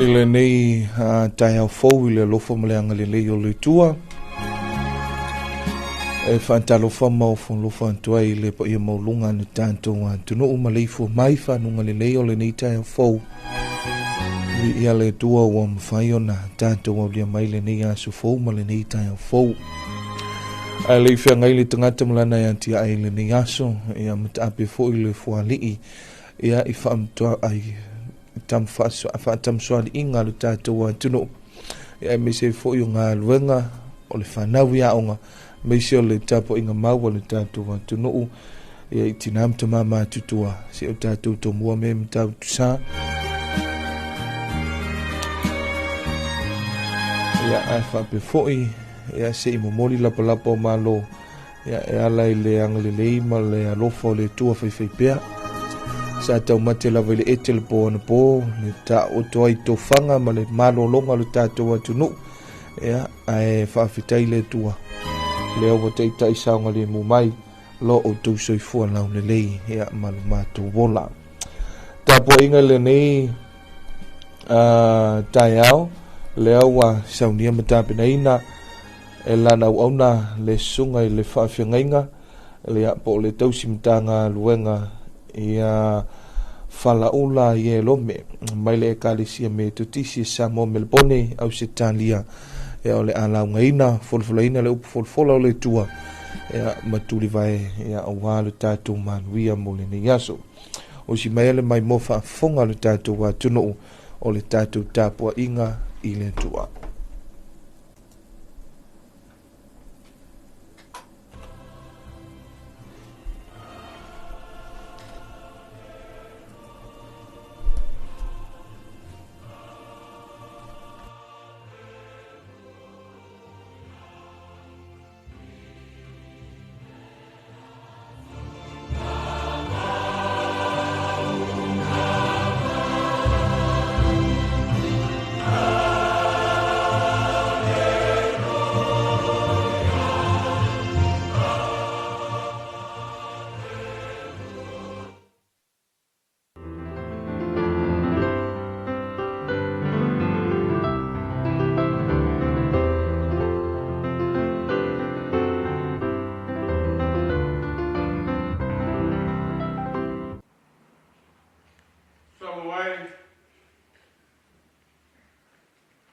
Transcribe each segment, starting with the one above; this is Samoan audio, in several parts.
I lenei taeao fou i le alofa ma le agalelei o le Atua, e faatalofa ma ofo atu ai i le paia maualuga o le tatou atunuu ma leifua mai fanuga lelei o lenei taeao fou. Viia le Atua ua mafai ona tatou aulia mai lenei aso fou ma lenei taeao fou. Ae le i feagai le tagata ma lana e atiae i lenei aso, ia mataape foi le fualii ia i faamatoa ai faatamasoaliiga le tatou atunuu. Ia aemaise ai foi o galuega o le fanau i aoga, aemaise o le tapuaiga mau a le tatou atunuu, ia i tina ma tama matutua, se o tatou tomua me matautusa. Ia ae faapea foi, ia se i momoli lapalapa o malo, ia e ala i le agalelei ma le alofa o le Atua faifaipea. Sa taumate lava i le ete le po anapo, le taoto ai tofaga ma le malologa o le tatou atunuu. Ia ae faafetai le Atua, lea ua taitai saogalemu mai lo outou soifua laulelei, ia ma le matou ola. Tapuaiga lenei taeao, lea ua saunia ma tapenaina e lana auauna le susuga i le faafeagaiga, ia po o le tausi matagaluega ia Falaula Ierome mai le Ekalesia Metotisi e Samoa Melebone Ausetalia, ia o le alaugaina folafolaina le upu folafola o le Atua, ia ma tulivae ia aua le tatou manuia mo lenei aso. O si mai le mai mo faafofoga le tatou atunuu o le tatou tapuaiga i le Atua.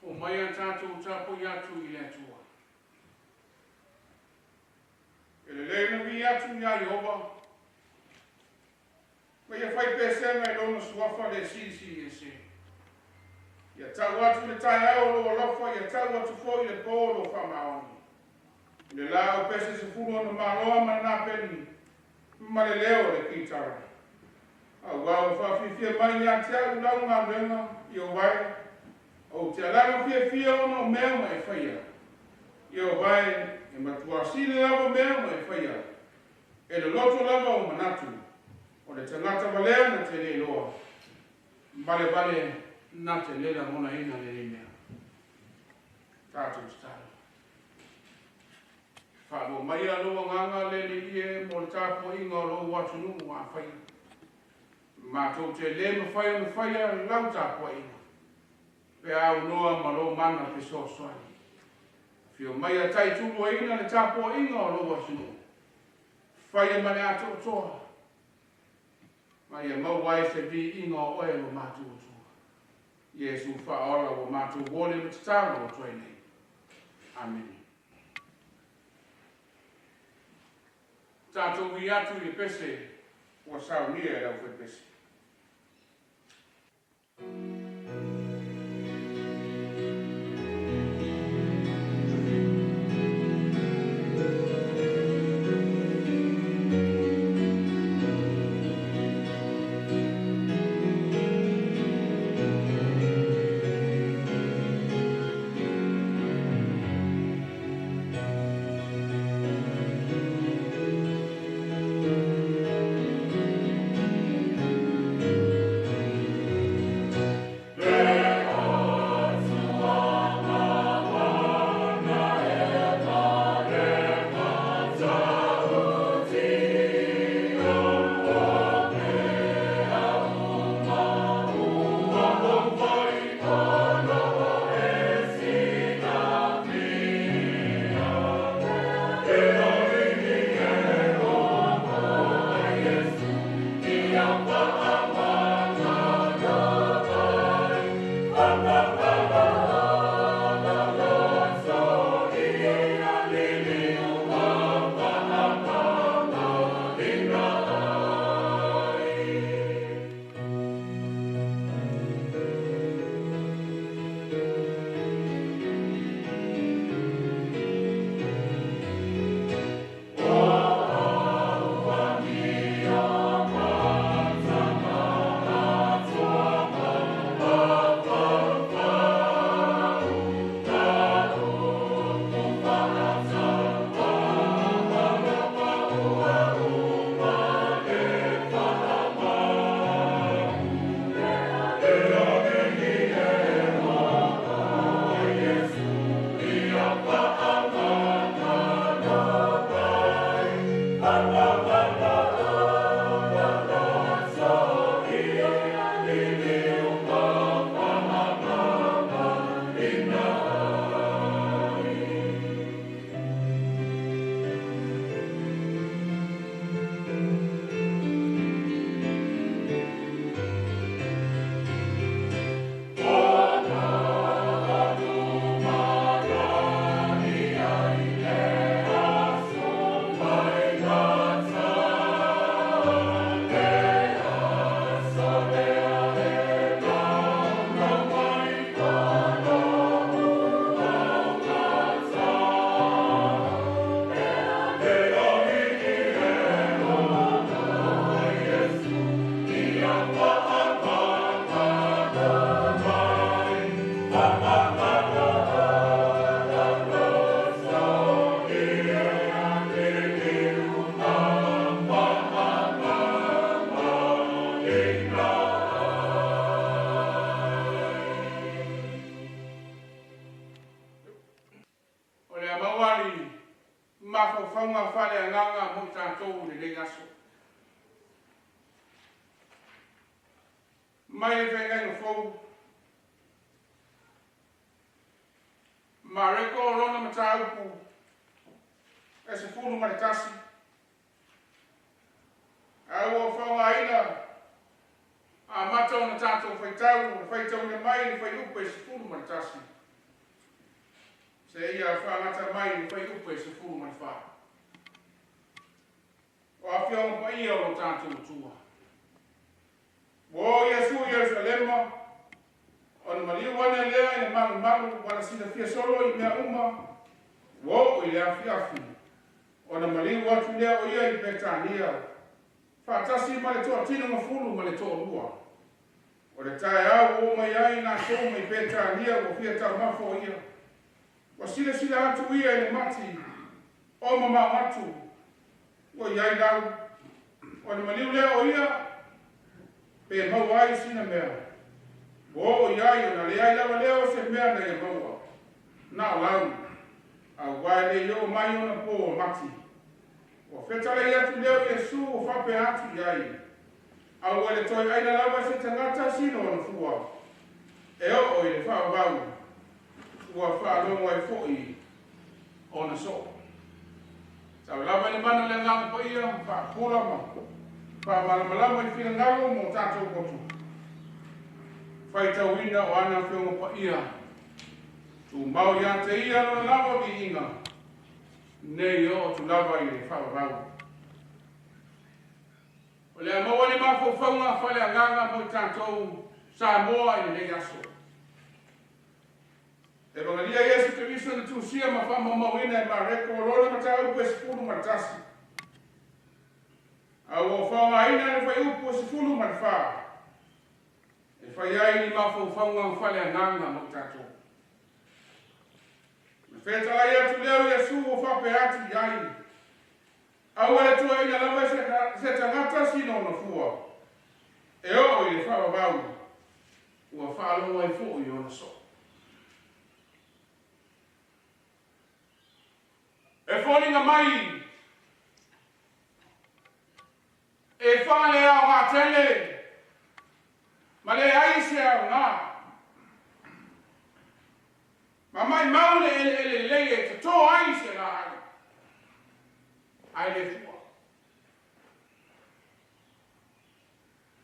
O mai a tātou tāpoi atu i le Atua. E lelei na wi atu ia Iehova. Ma ia fai pesega i lona suafa le silisili ese. Ia tau atu le taeao o lou alofa, ia tau atu foi le po o lou faamaoni. I le la o pese 16 ona maloa ma lena peni, ma le leo o le kitara. Auā ua faafiafia mai ia te au lau galuega, Ieova e, ou te alaga fiafia ona o mea ua e faia. Ieova e, e matua sili lava mea ua e faia. E loloto lava ou manatu, o le tagata valea na te le iloa, valevale na te le lagonaina lenei mea. Tatou tatalo. Faalua mai a lou agaga le alii e mo le tapuaiga o lou atunuu ua afaia. Matou te le mafai ona faia lau tapuaiga, pe aunoa ma lou mana fesoasoani. Afio mai a taituluaina le tapuaiga o lou atunuu, faia ma le atoatoa, ma ia maua ai se viiga o oe lo matou Atua. Iesu faaola ua matou ole ma tatalo atu ai nei. Amene. Tatou ui atu i le pese ua saunia e lau faipese. le a maua ni mafaufauga faaleagaga mo i tatou i lenei aso. Mai le feagaiga fou, Mareko o lona mataupu e 11, ae ua faaaogaina amata ona tatou faitau, na faitauina mai le fuaiupu e 11 seia faagata mai le fuaiupu e 14. O afioga paia o lo tatou Atua. Ua o Iesu i Ierusalema, ona maliu ane lea i le malumalu, ua na silafia solo i mea uma, ua oo i le afiafi, ona maliu atu lea o ia i Petania, faatasi ma le toatino mafulu ma le toalua. O le taeao ua oo mai ai latou mai Petania ua fia taumafa o ia. Ua silasila atu ia i le mati o mamao atu, ua i ai lau. Ona maliu lea o ia, pe maua ai sina mea. Ua oo i ai ona leai lava lea o se mea na ia maua. Na o lau, auā e le i oo mai ona pō o mati. Ua fetalai atu lea o Iesu ua faapea atu i ai, aua le toe aina lava se tagata sina ona fua, e oo i le faavavau, ua faalogo ai foi ona soo. Tau lava i le mana o le Agaga Paia, faapula ma faamalamalama i finagalo mo tatou potu. Faitauina o ana afioga paia, tumau ia te ia lona lava viiga, nei oo atu lava i le faavavau. O le a maua ni mafaufauga faaleagaga mo i tatou Samoa i lenei aso. Evangelia Iesu Keriso na tusia ma faamaumauina e Mareko lona mataupu e 11. A ua faaaogaina le fuaiupu e 14 e fai ai ni mafaufauga faaleagaga mo i tatou. Na fetalai atu lea o Iesu ua faapea atu i ai, aua le toe aina lava se tagata sina ona fua, e oo i le faavavau, ua faalogo ai foi ona soo. E foliga mai e faaleaoga tele ma leai se aoga. Ma maumau le eleele lelei e toto ai se laau, ae le fua.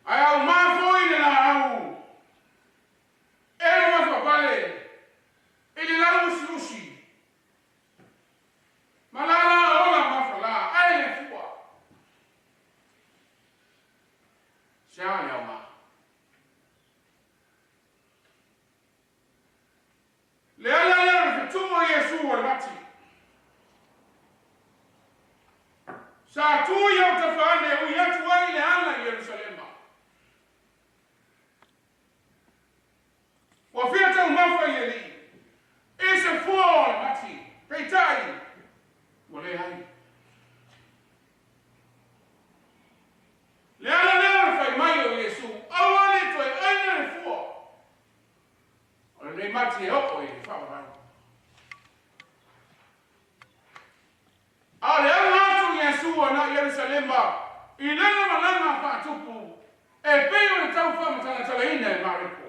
Ae aumā foi le laau e le mafavale i le lauusiusi ma lala ola mafalā ae le fua. Se a le aoga? Le ala lea o le fetu'u o Iesu o le mati. Sa tu i au tafaane ui atu ai le ala i Ierusalema. Ua fia taumafa i alii i se fua o le mati, peitai ua leai. Le ala lea o le fai mai o Iesu, aua le toe aina le fua o lenei mati e oo i le faavavau. A o le auga atu Iesu ana Ierusalema i lana malaga faatupu e pei o le tau faamatalatalaina e Mareko.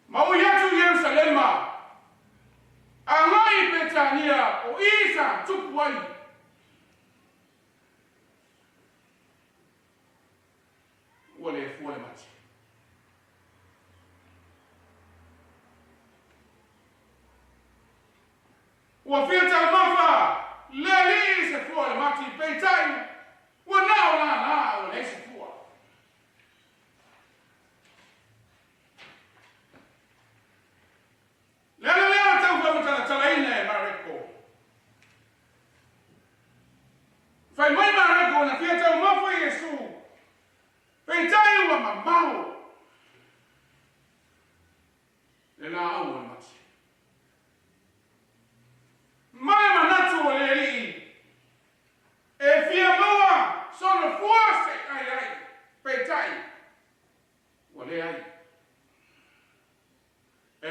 Ma ui atu Ierusalema, agai i Petania o i sa tupu ai. Ua le fua le mati. Ua fia taumafa le alii i se fua o le mati, peitai ua na o lala ua leai se fua. Le ala lea o le tau faamatalatalaina e Mareko. Fai mai Mareko na fia taumafa Iesu, peitai ua mamao le laau o le mati. Ma le manatu o le alii e fia maua sona fua se ai ai, peitai ua leai. E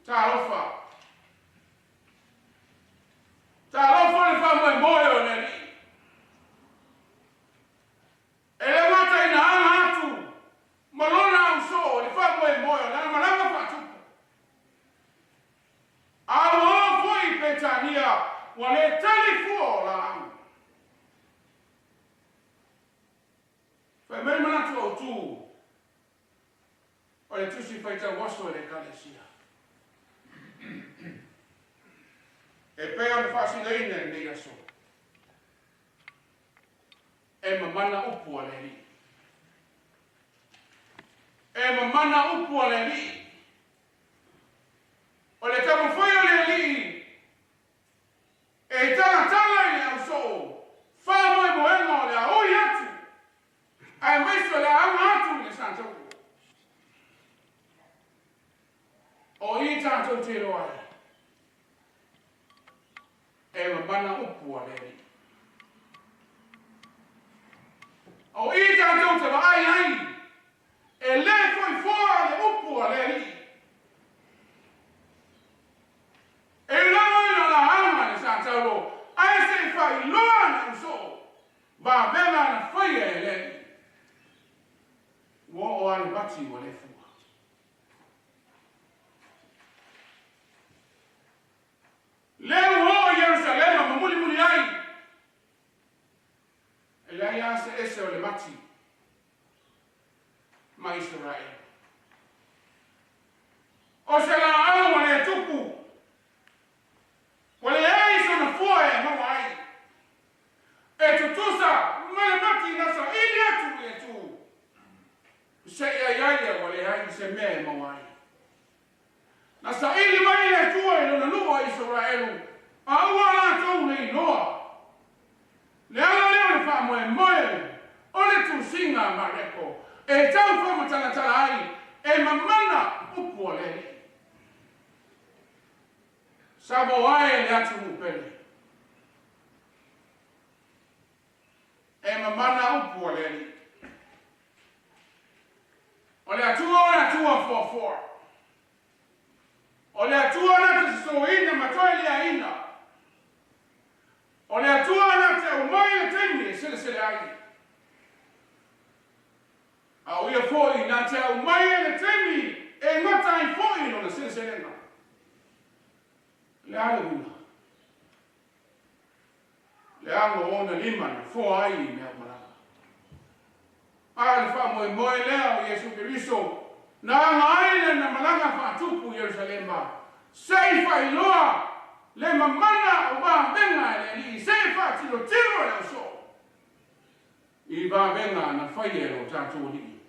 Talofa. Talofa le faamoemoe o le Alii. E le gata ina aga atu ma lona ausoo le faamoemoe o lana malaga faatupu. A ua oo foi i Petania ua le tali fua o laau. Fai mai le manatu autu o le Tusi Faitau Aso e le Ekalesia. E pei ona faasinoina i lenei aso, e mamana upu a le Alii. E mamana upu a le Alii. O le taumafai o le Alii e talatala i le ausoo faamoemoega o le a oi atu, aemaise o le a aga atu i le sa-Taua. O i tatou te iloa ai, e mamana upu a le Alii. O i tatou te vaai ai, e le foifoa le upu a le Alii. E lava ina laauga le sa-Taulo, ae se i faailoa le ausoo, vavega na faia e le Alii. Ua oo lava le mati ua le fua. Lea ua oo i Ierusalema ma mulimuli ai, e leai lava se ese o le mati ma Isaraelu. O se laau ua le tupu, ua leai sona fua e maua ai, e tutusa ma le mati na saili atu i le tu, seia ai ai ua leai se mea e maua ai. Na saili mai le Atua i lona nuu o Isaraelu, a ua latou le iloa. Le ala lea o le faamoemoe o le tusiga a Mareko e tau faamatalatala ai e mamana upu a le Alii. Samoa e le atunuu pele. E mamana upu a le Alii. O le Atua o le Atua foafoa. O le Atua na te sosoina ma toe liaina. O le Atua na te aumai le taimi e selesele ai. A o ia foi na te aumai le taimi e gata ai foi lona seleselega. Le a le uiga? Le aga o ona lima na foa ai i mea malaga. A le faamoemoe lea o Iesu Keriso na aga ai le na malaga faatupu i Ierusalema, se i faailoa le mamana o vavega e le Alii, se i faatilotilo le ausoo i vavega na faia e lo tatou Alii,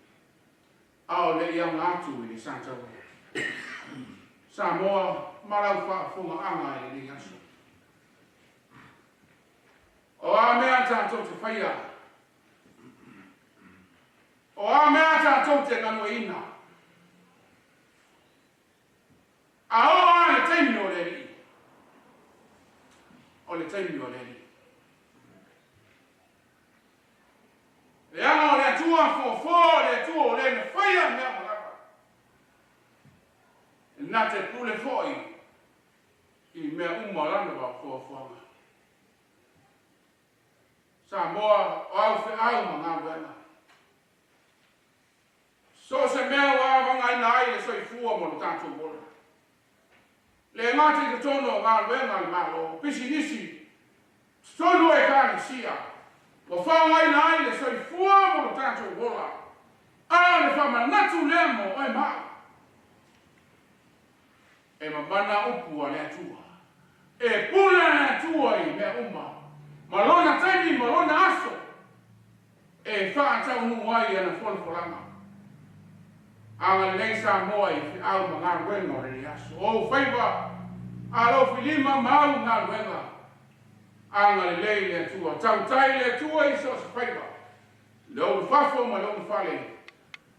a o le i aga atu i le sa-Taua. Samoa ma lau faafofogaaga i lenei aso. O a mea tatou te faia, o a mea tatou te galueina, a oo lava le taimi o le Alii, o le taimi o le Alii. Leaga o le Atua foafoa, o le Atua o le na faia mea uma lava. Na te pule foi i mea uma o lana foafoaga. Samoa o au feau ma galuega. So o se mea ua avagaina ai le soifua mo lo tatou ola. Le gata i totonu o galuega a le Malo, pisinisi, totonu o ekalesia, ua faaaogaina ai le soifua mo lo tatou ola. A o le faamanatu lea mo oe ma au. E mamana upu a le Atua. E pule le Atua i mea uma. Ma lona taimi ma lona aso e faataunuu ai ana folafolaga. Agalelei Samoa i feau ma galuega o lenei aso. O ou faiva, alofilima ma au galuega. Agalelei le Atua. Tautai le Atua i so o se faiva. Le ulufafo ma le ulufale.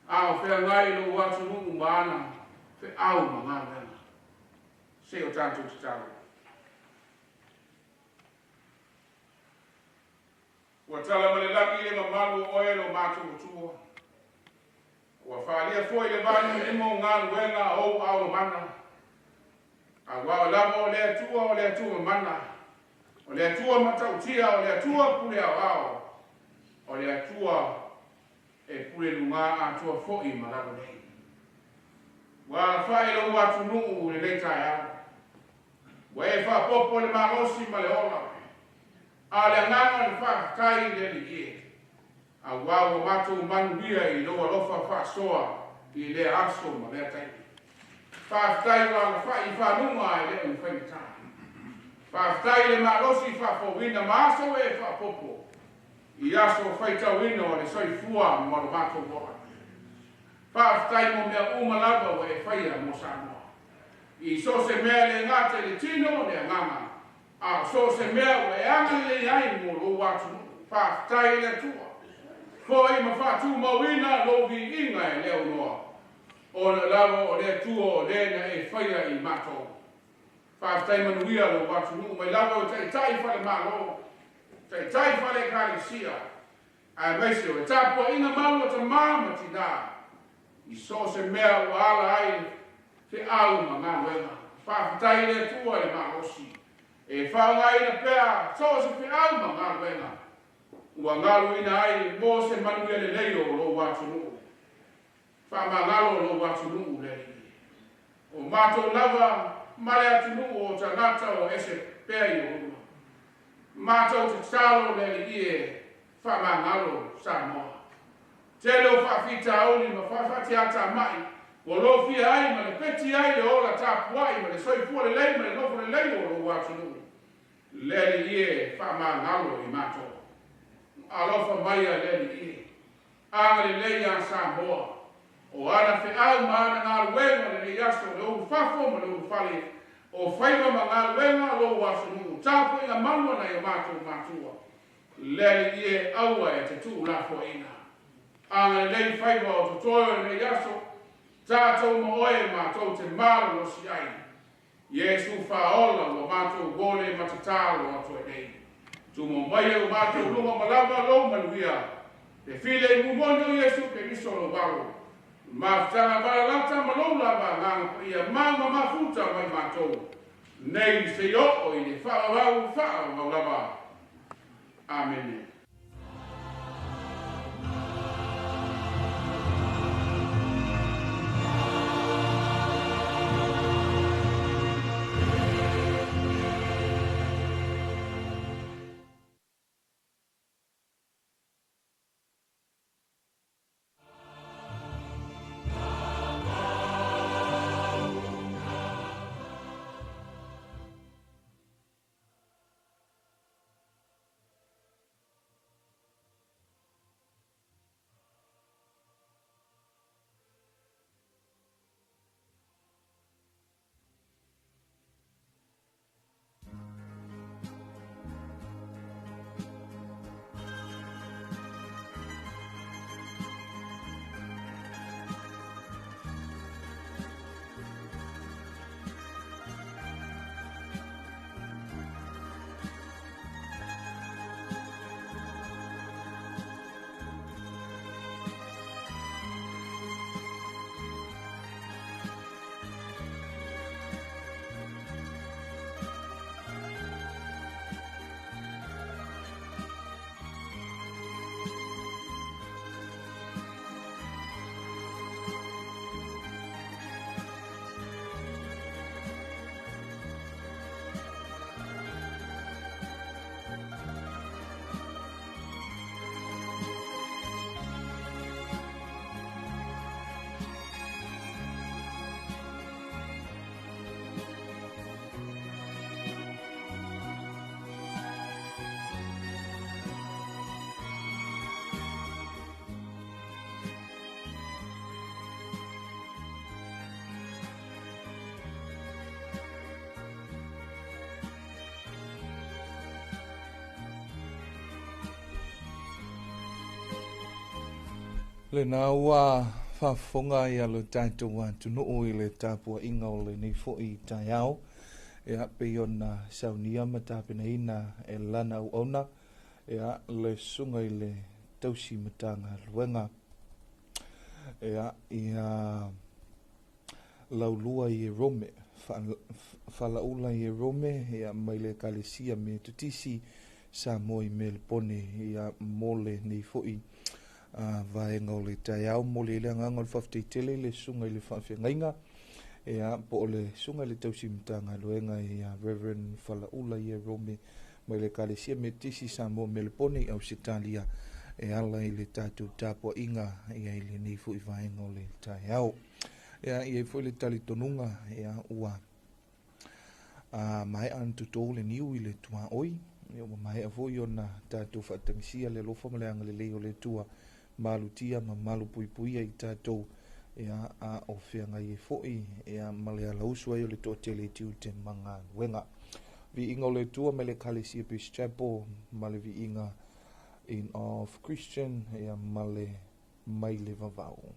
A o feagai lou atunuu ma ana feau ma galuega. Se o tatou tatalo. Ua tala ma le lagi le mamalu o oe lo matou Atua. Ua faaalia foi le vailimalima o galuega a ou aao mamana. Auā o lava o le Atua o le Atua mana, o le Atua matautia, o le Atua pule aoao, o le Atua e pule lugā atoa fo'i ma lalo nei. Ua alafa'i lou atunuu i lenei taeao. Ua e faaopoopo le malosi ma le ola. A o le agaga o le faafetai i le Alii e, auā ua matou manuia i lou alofa faasoa i lea aso ma lea taimi. Faafetai ua alafa'i i faluga ae le o ni faigata. Faafetai i le malosi faafouina ma aso e faaopoopo i aso faitauina o le soifua ma lo matou ola. Faafetai mo mea uma lava ua e faia mo Samoa. I so o se mea e le gata i le tino le agaga, a o so o se mea ua e agalelei ai mo lou atunuu. Faafetai i le Atua. Fo'i ma faatumauina lou viiga e le aunoa, ona lava o le Atua o le na e faia i matou. Faafetai manuia lou atunuu mai lava o taitai faale-Malo, taitai faale-Ekalesia, aemaise o le tapuaiga malu a tamā ma tinā i so o se mea ua ala ai feau ma galuega. Faafetai i le Atua i le malosi e faaaogaina pea so o se feau ma galuega ua galuina ai mo se manuia lelei o lou atunuu. Faamagalo lou atunuu le Alii. O matou lava ma le atunuu o tagata o ese pea i ou luma. Matou te tatalo le Alii e faamagalo Samoa. Tele o faafitauli ma faafatiatamai ua lofia ai ma lepeti ai le ola tapuai ma le soifua lelei ma le nofo lelei o lou atunuu. Le Alii e faamagalo i matou. Alofa maia le Alii e. Agalelei ia Samoa. O ana feau ma ana galuega o lenei aso, le ulufafo ma le ulufale, o faiva ma galuega o lou atunuu, tapuaiga malu a nai o matou matua. Le Alii e, aua e te tuulafoaiina. Agalelei faiva o totoe o lenei aso, tatou ma oe matou te malolosi ai. Iesu faaola ua matou uo le matatalo atu ai nei. Tumau maia i o matou luga ma lava lou manuia. Le filemu moni o Iesu Keriso lou Alo. Mafutaga valalata ma lou lava Agaga Paia mau ma mafuta mai matou nei se i oo i le faavavau faavavau lava. Amene. Lena ua faafofoga ia lo tatou atunuu i le tapuaiga o lenei foi taeao, ia pei ona saunia ma tapenaina e lana auauna, ia le susuga i le tausi Matagaluega, ia Laulua Ierome. Falaula Ierome ia mai le Ekalesia Metotisi Samoa i Melipone ia mo lenei foi vaega o le taeao. Momoli ai le agaga o le faafetai tele i le susuga i le faafeagaiga ia po o le susuga i le tausi Matagaluega ia Reverend Falaula Ierome mai le Ekalesia Metotisi Samoa Melipone i Ausetalia e ala i le tatou tapuaiga ia i lenei foi vaega o le taeao. Ia i ai foi le talitonuga ia ua maea ona toto le niu i le tuaoi, ia ua maea foi ona tatou faatagisia le alofa ma le agalelei o le Atua malutia ma malupuipuia i tatou ia a o feagai ai foi ia ma le alausu ai o le toatele i tiute ma galuega. Viiga o le Atua mai le Ekalesia Peace Chapel ma le viiga in of Christian ia ma le mai le vavau.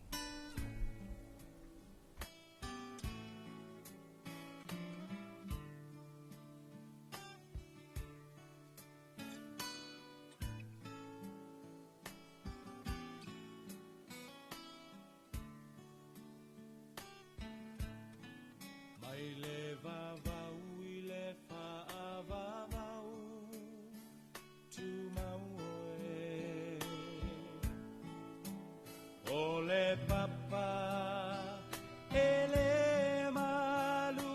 Mai le vavau i le faavavau, tumau oe. O le papa e le maluelue,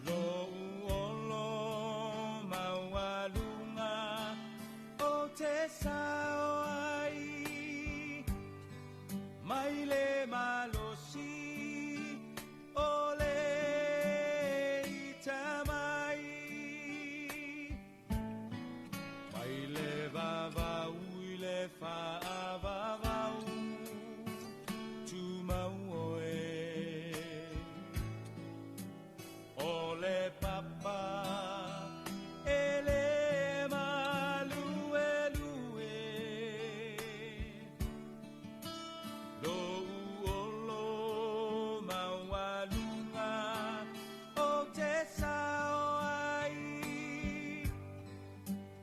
lou olo maualuga o te sao ai, mai le malosi o le itamai. Mai le vavau i le faavavau, tumau oe. O le papa e le maluelue, lou olo maualuga o te sao ai,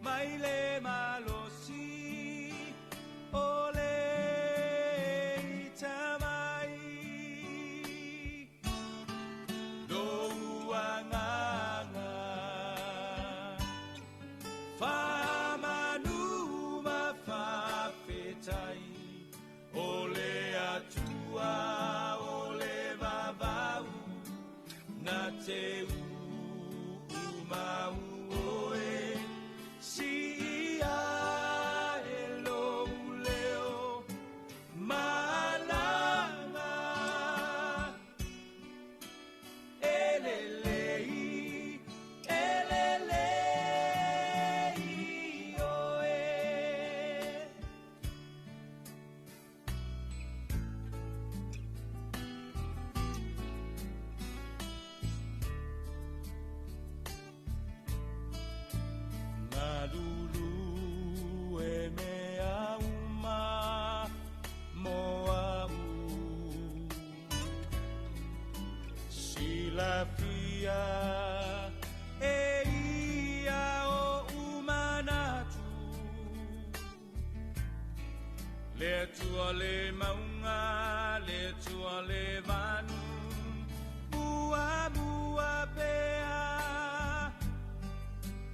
mai le malosi o le itamai. Lou agaga faamanu ma faafetai, o le Atua o le vavau na te uumau oe. Siia e lou leo malaga, e lelei, e lelei oe. Ngalulu e mea uma mo au, silafia e ia o umanatu. Le Atua le maunga, le Atua le vanu, muamua pea.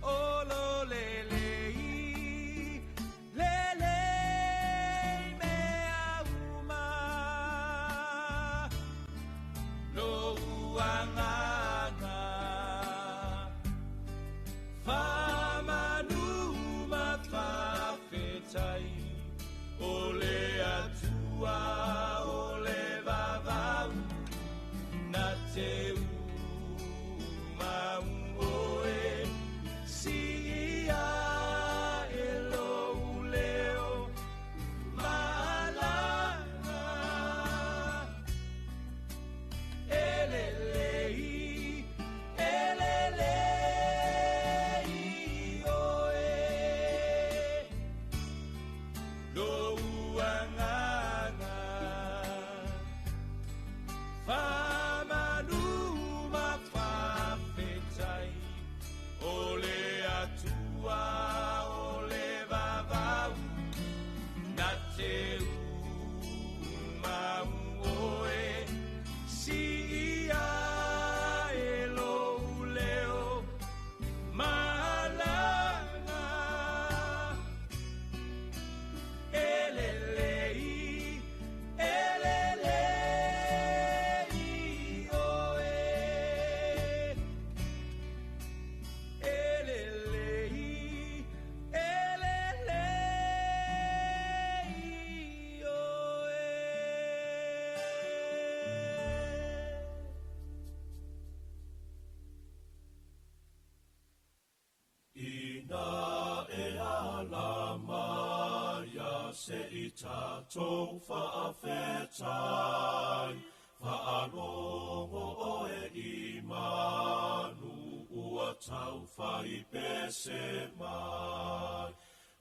O lo le lei, le lei mea uma. Lou agaga faamanu ma faafetai, o le Atua o le vavau tou faafetai. Faalogo oe i manu ua taufai pese mai.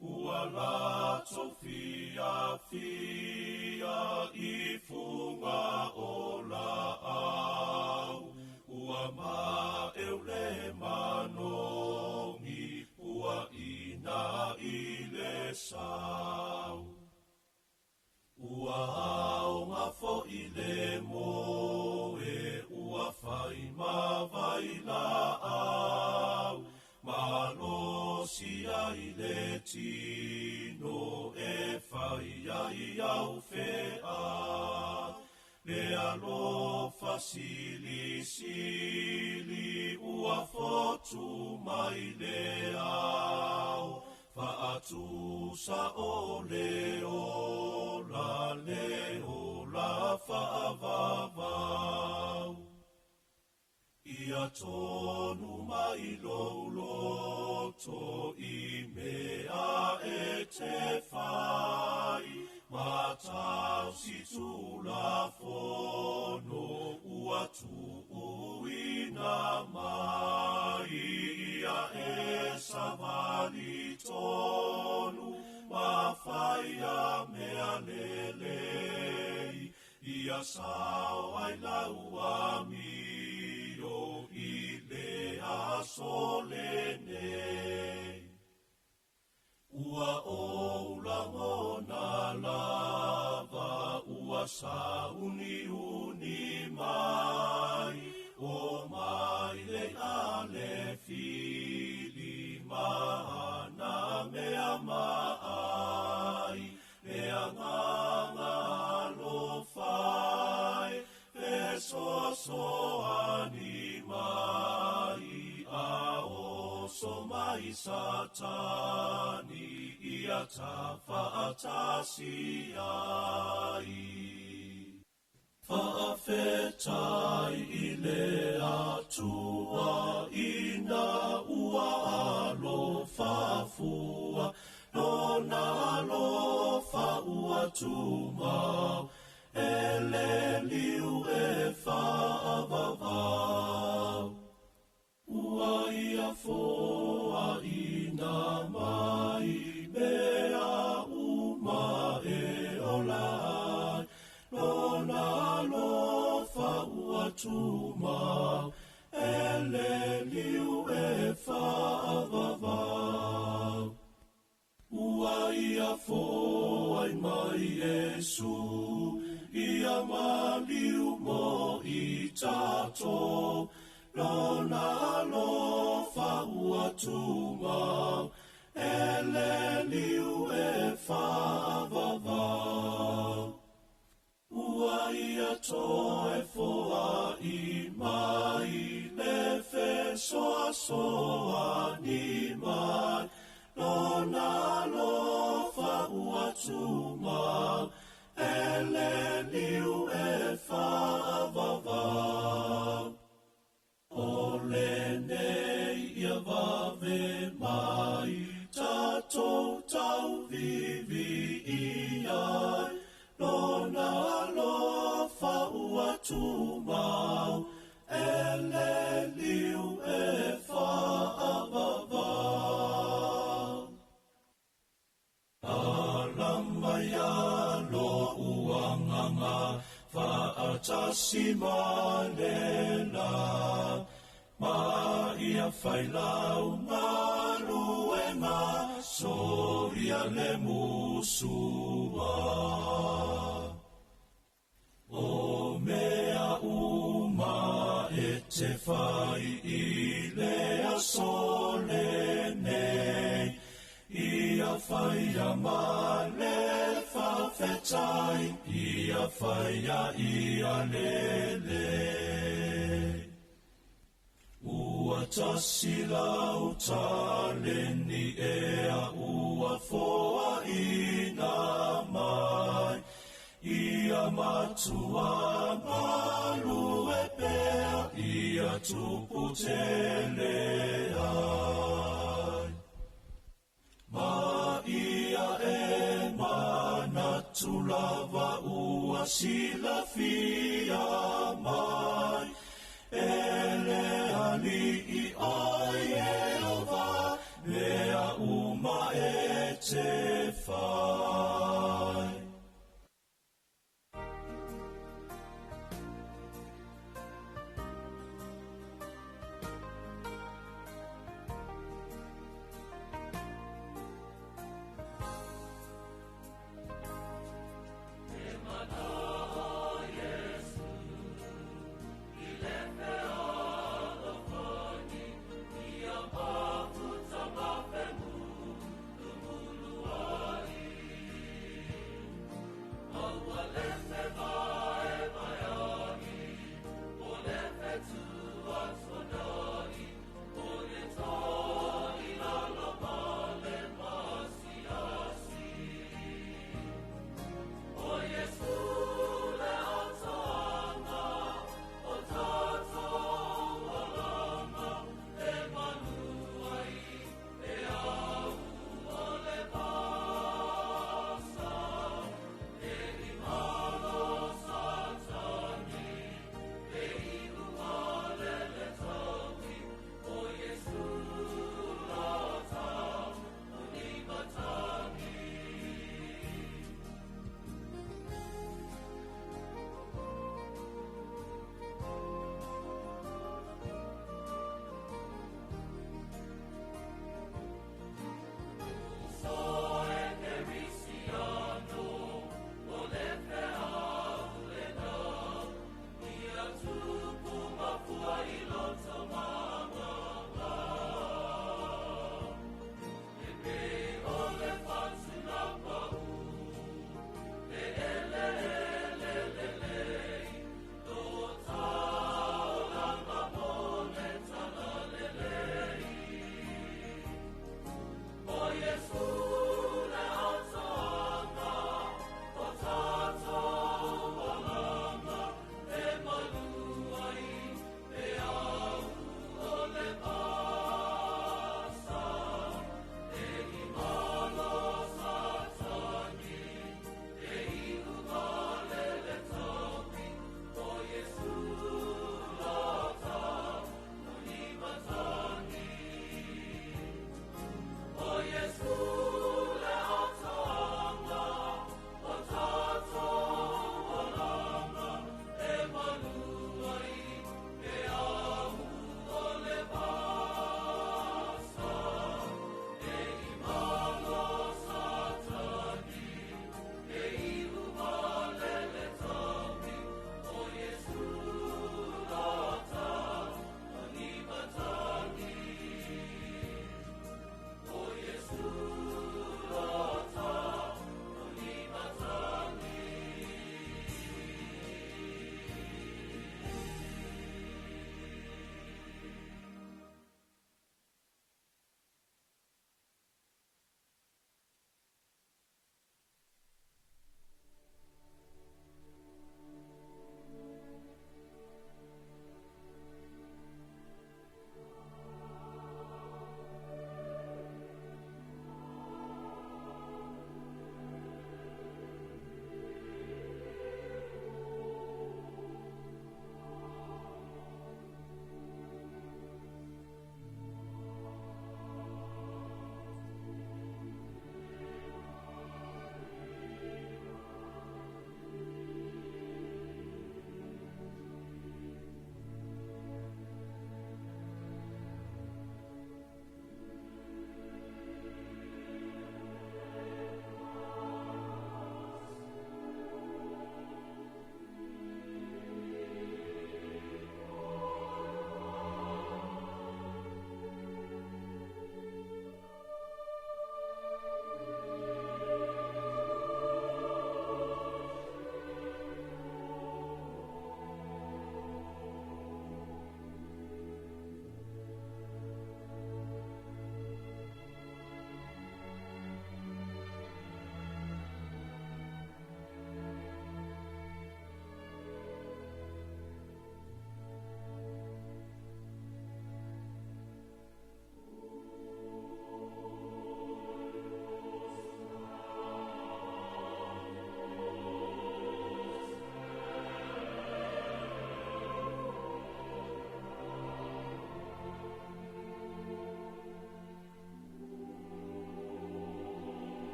Ua latou fiafia i fuga o laau. Ua maeu le manogi, ua ina i le sau. Ua aoga foʻi le moe, ua fai ma vailaau. Malosi ai le tino e fai ai au feā. Le alofa silisili ua fotu mai le ao. Faatusa o le ola faavavau. Ia tonu mai lou loto i mea e te fai. Matau si tulafono ua tuuina mai. Ia e savali tonu ma fai a mea lelei. Ia sao ai lau amio i le aso lenei. Ua ou lagona lava, ua sauniuni mai. O mai le ale fili mana mea maai. Le agaga alofai, fesoasoani mai. A oso mai Satani, ia tafaatasi ai. Faafetai i le Atua ina ua alofa fua. Lona alofa ua tumau, e le liu e faavavau. Ua ia foaina mai mea uma e ola ai. Lona alofa ua tumau, e le liu e faavavau. Ua ia foai mai Iesu, ia maliu mo i tatou. Lona alofa ua tumau, e le liu e faavavau. Ua ia toe foai mai le fesoasoani mai. Lona alofa ua tumau, e le liu e faavavau. O lenei ia vave mai, tatou tauvivi ai. Lona alofa ua tumau, e le liu e faavavau. Alama ia lo uanganga, faatasi ma le la. Ma ia failau galuega, soia le musua. O mea uma e te fai i le aso lenei. Ia faia ma le faafetai, ia faia ia lelei. Ua tasi lau taleni ea ua foaina mai. Ia matua galue pea, ia tupu tele ai. Ma ia e manatu atu lava ua silafia mai e le Alii o Ieova mea uma e te fai.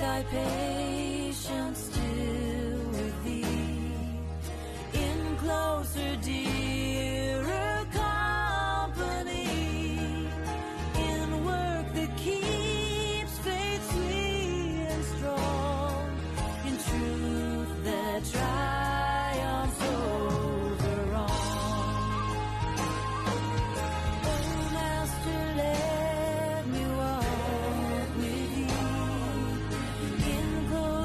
thy patience still with thee, in closer, dearer company, in work that keeps faith sweet and strong, in truth that triumphs over wrong. Oh, Master, let me walk with thee in closer.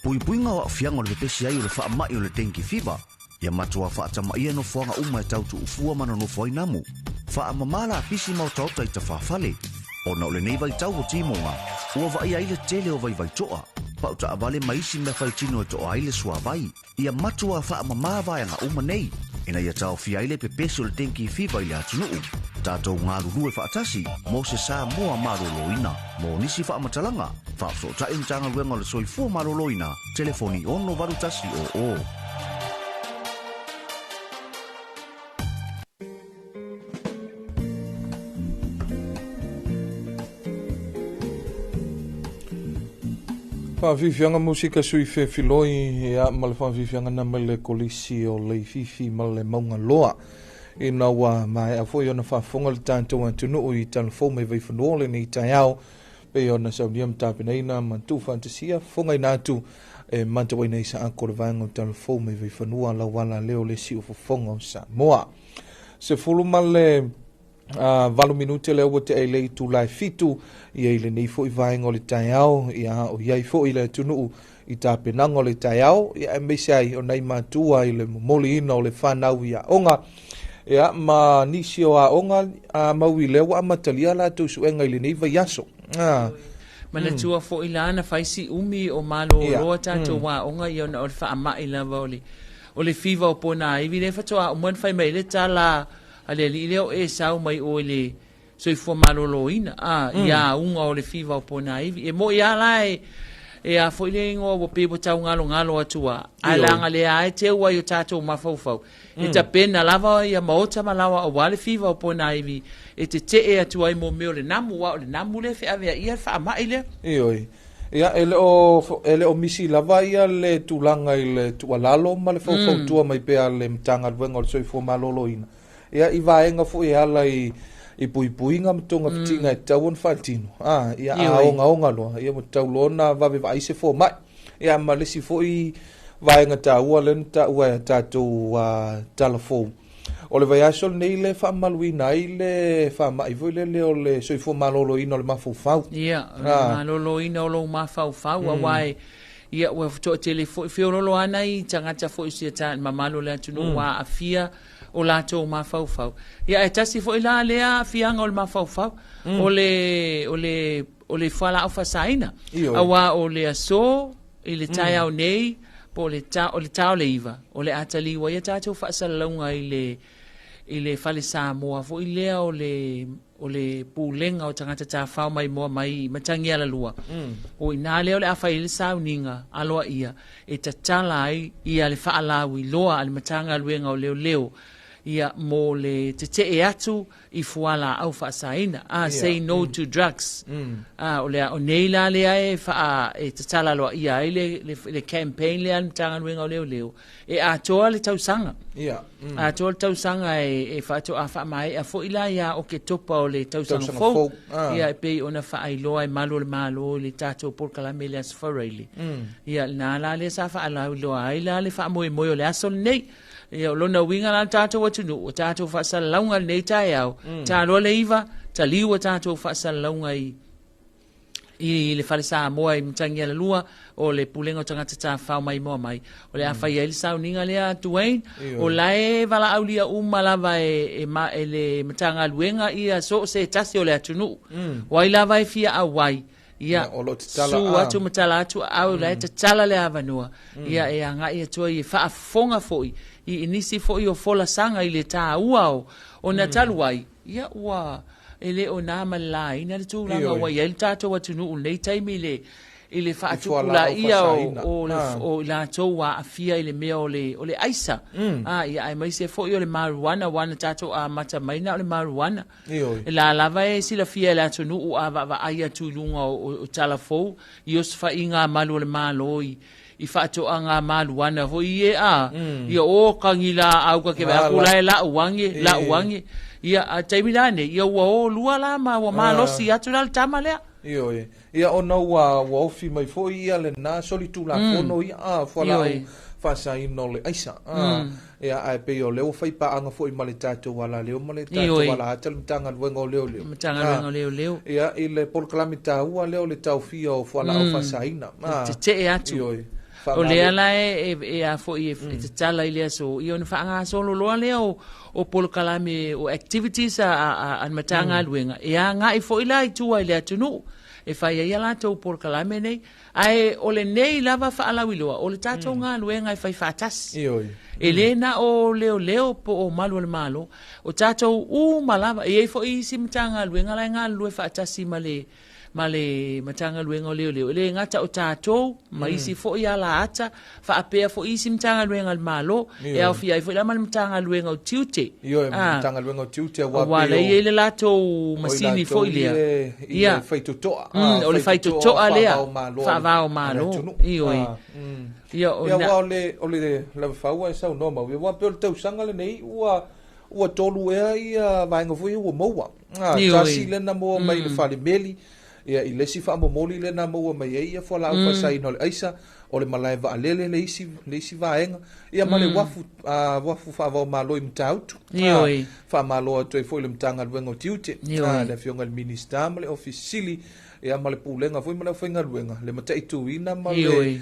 Puipuiga o aafiaga o le pepesi ai o le faamai o le dengue fever. Ia matuā faatamaia nofoaga uma e tau tuufua ma nonofo ai namu. Faamamā lapisi ma otaota i tafafale. Ona o lenei vaitau o timoga, ua vaaia ai le tele o vaivaitoa, pau taavale ma isi mea faitino e toa ai le suavai. Ia matuā faamamā vaega uma nei, ina ia taofia ai le pepesi o le dengue fever i le atunuu. Tatou galulue faatasi mo se Samoa malōlōina. Mo nisi faamatalaga, faafesootai Matagaluega o le Soifua Maloloina, telefoni 68100. Faafiafiaga musika sui fefiloi ia ma le faafiafiaga na mai le kolisi o Leififi ma le Maugaloa. Ina ua maea foi ona faafofoga le tatou atunuu i talafou mai Vaifanua o lenei taeao, pei ona saunia ma tapenaina ma tuufaatasia fofogaina atu e matauaina i saako le vaega o talafou mai Vaifanua lauala leo le siufofoga o Samoa. 18 minute lea ua tea i le itula e 7 ia i lenei foi vaega o le taeao, ia o iai foi le atunuu i tapenaga o le taeao, ia aemaise ai o nai matua i le momoliina o le fanau i aoga, ia ma nisi o aoga a mau i lea ua amatalia latou suega i lenei vaiaso. Manatua foi la na fai si umi o malōlō tatou aoga ia ona o le faamai lava o le fiva o ponaivi lea faatoa uma ona fai mai ai le tala a le alii lea o Esau mai o i le soifua malōlōina i auga o le fiva o ponaivi. E moi lava la e a foi le igoa ua pei ua taugalogalo atu a, ae leaga lea lava e teu ai o tatou mafaufau. E tapena lava ia maota ma laoa aua le fiva o ponaivi e tetee atu ai mo mea o le namu, aua o le namu lea e feaveaia le faamai lea. Ioe. Ia, e le o misi lava ia le tulaga i le tuualalo ma le faufautua mai pea le Matagaluega o le Soifua Maloloina. Ia, i vaega foi e ala i puipuiga ma togafitiga e tatau ona faatino. Ia, a ogaoga loa, ia ua tatau loa ona vave vaai se fomai. Ia, ma le isi foi vaega taua lea na taua e a tatou talafou. O le vaiaso lenei le faamamaluina ai le faamai foi lele o le soifua maloloina o le mafaufau. Ia, o le maloloina o lou mafaufau, aua e, ia, ua toatele foi, feololo lava nai tagata foi o si o mamalu o le atunuu ua aafia o latou mafaufau. Ia, ae tasi foi la lea aafiaga o le mafaufau, o le fualaau faasaina. Aua o le aso i le taeao nei, po o le ta o le 9, o le a taliu ai a tatou faasalalauga i le fale Samoa foi lea o le pulega o tagata tafao mai moa mai Matagialalua. O ina lea o le a fai ai le sauniga aloaia e tatala ai ia le faalauiloa a le Matagaluega o Leoleo ia mo le tetee atu i fualaau faasaina, say no to drugs. O le o nei la lea e faa e tatala aloaia ai le campaign lea a le Matagaluega o Leoleo e atoa le tausaga. Atoa le tausaga e faatoa faamaea foi la ia Oketopa o le tausaga fou. Ia e pei ona faailoa e malu o le Malo i le tatou polokalame i le Aso Faraile. Ia lena la lea sa faalauiloa ai la le faamoemoe o le aso lenei. Ia, o lona uiga la le tatou atunuu, o tatou faasalalauga lenei taeao, taloa le 9, taliu a tatou faasalalauga i le Fale Samoa i Matagialalua, o le Pulega o Tagata Tafafao Maimoa Mai. O le a fai ai le sauniga lea, Dwayne, o la e valaaulia uma lava e le Matagaluega ia so o se tasi o le atunuu. O ai lava e fia auai, ia, o lo o tatala, su atu ma tala atu aau la e tatala le avanoa, ia e agai atu ai e faafofoga foi i nisi foi o folasaga i le taua o na talu ai, ia ua e le o nā ma le laina le tulaga ua i ai le tatou atunuu i lenei taimi i le faatupulaia o i latou ua aafia i le mea o le aisa. Ia aemaise foi o le marijuana, aua na tatou amata mai na o le marijuana. E la lava e silafia e le atunuu a vaavaai atu i luga o talafou i osofaiga a malu o le Malo i faatoaga maluana foi ie a ia o kagi laau ka ke vaai atu la e lau age lau age ia a taimi la nei ia ua o lua la ma ua malosi atu la le tama lea. Ioe. Ia ona ua ofi mai foi ia lena solitulafono ia fualaau faasaina o le aisa. Ia ae pei o lea ua fai paaga foi ma le tatou alaleo ma le tatou alahata le Matagaluega o Leoleo. Matagaluega o Leoleo. Ia i le polokalame taua lea o le taofia o fualaau faasaina. Tetee atu. Ioe. O lea la e, e, e a foi e, e tatala i le aso, ia ona faagasolo loa lea o, o polokalame o activities a, a, a, a le Matagaluega, e agai foi la i tua i le atunuu e fai ai a latou polokalame nei. Ae o lenei lava faalauiloa, o le tatou galuega e fai faatasi. Ioe. E le na o leoleo po o malu o le Malo, o tatou uma lava. E i ai foi isi Matagaluega la e galulue faatasi ma le ma le Matagaluega o Leoleo, e le gata o tatou ma isi foi alaata, faapea foi isi Matagaluega a le Malo, e aofia ai foi la ma le Matagaluega o Tiute. Ioe, Matagaluega o Tiute, aua aua lea e i ai le latou masini foi lea. Ia, faitotoa. O le faitotoa lea, faava o Malo. Ioe. Ia, o aua o le, o le lava faua e saunoa mau, aua pei o le tausaga lenei ua ua tolu ea ia vaega foi ua maua. Ah, tasi lena maua mai le fale meli, ia i le isi faamomoli lena maua mai ai ia fualaau faasaina o le aisa, o le malae vaalele le isi, le isi vaega, ia ma le uafu, uafu faava o Malo i Matautu. Ioe. Faamalo atu ai foi i le Matagaluega o Tiute, le Afioga i le Minisita ma le Ofisa Sili, ia ma le Pulega foi ma le aufaigaluega, le mataituina ma le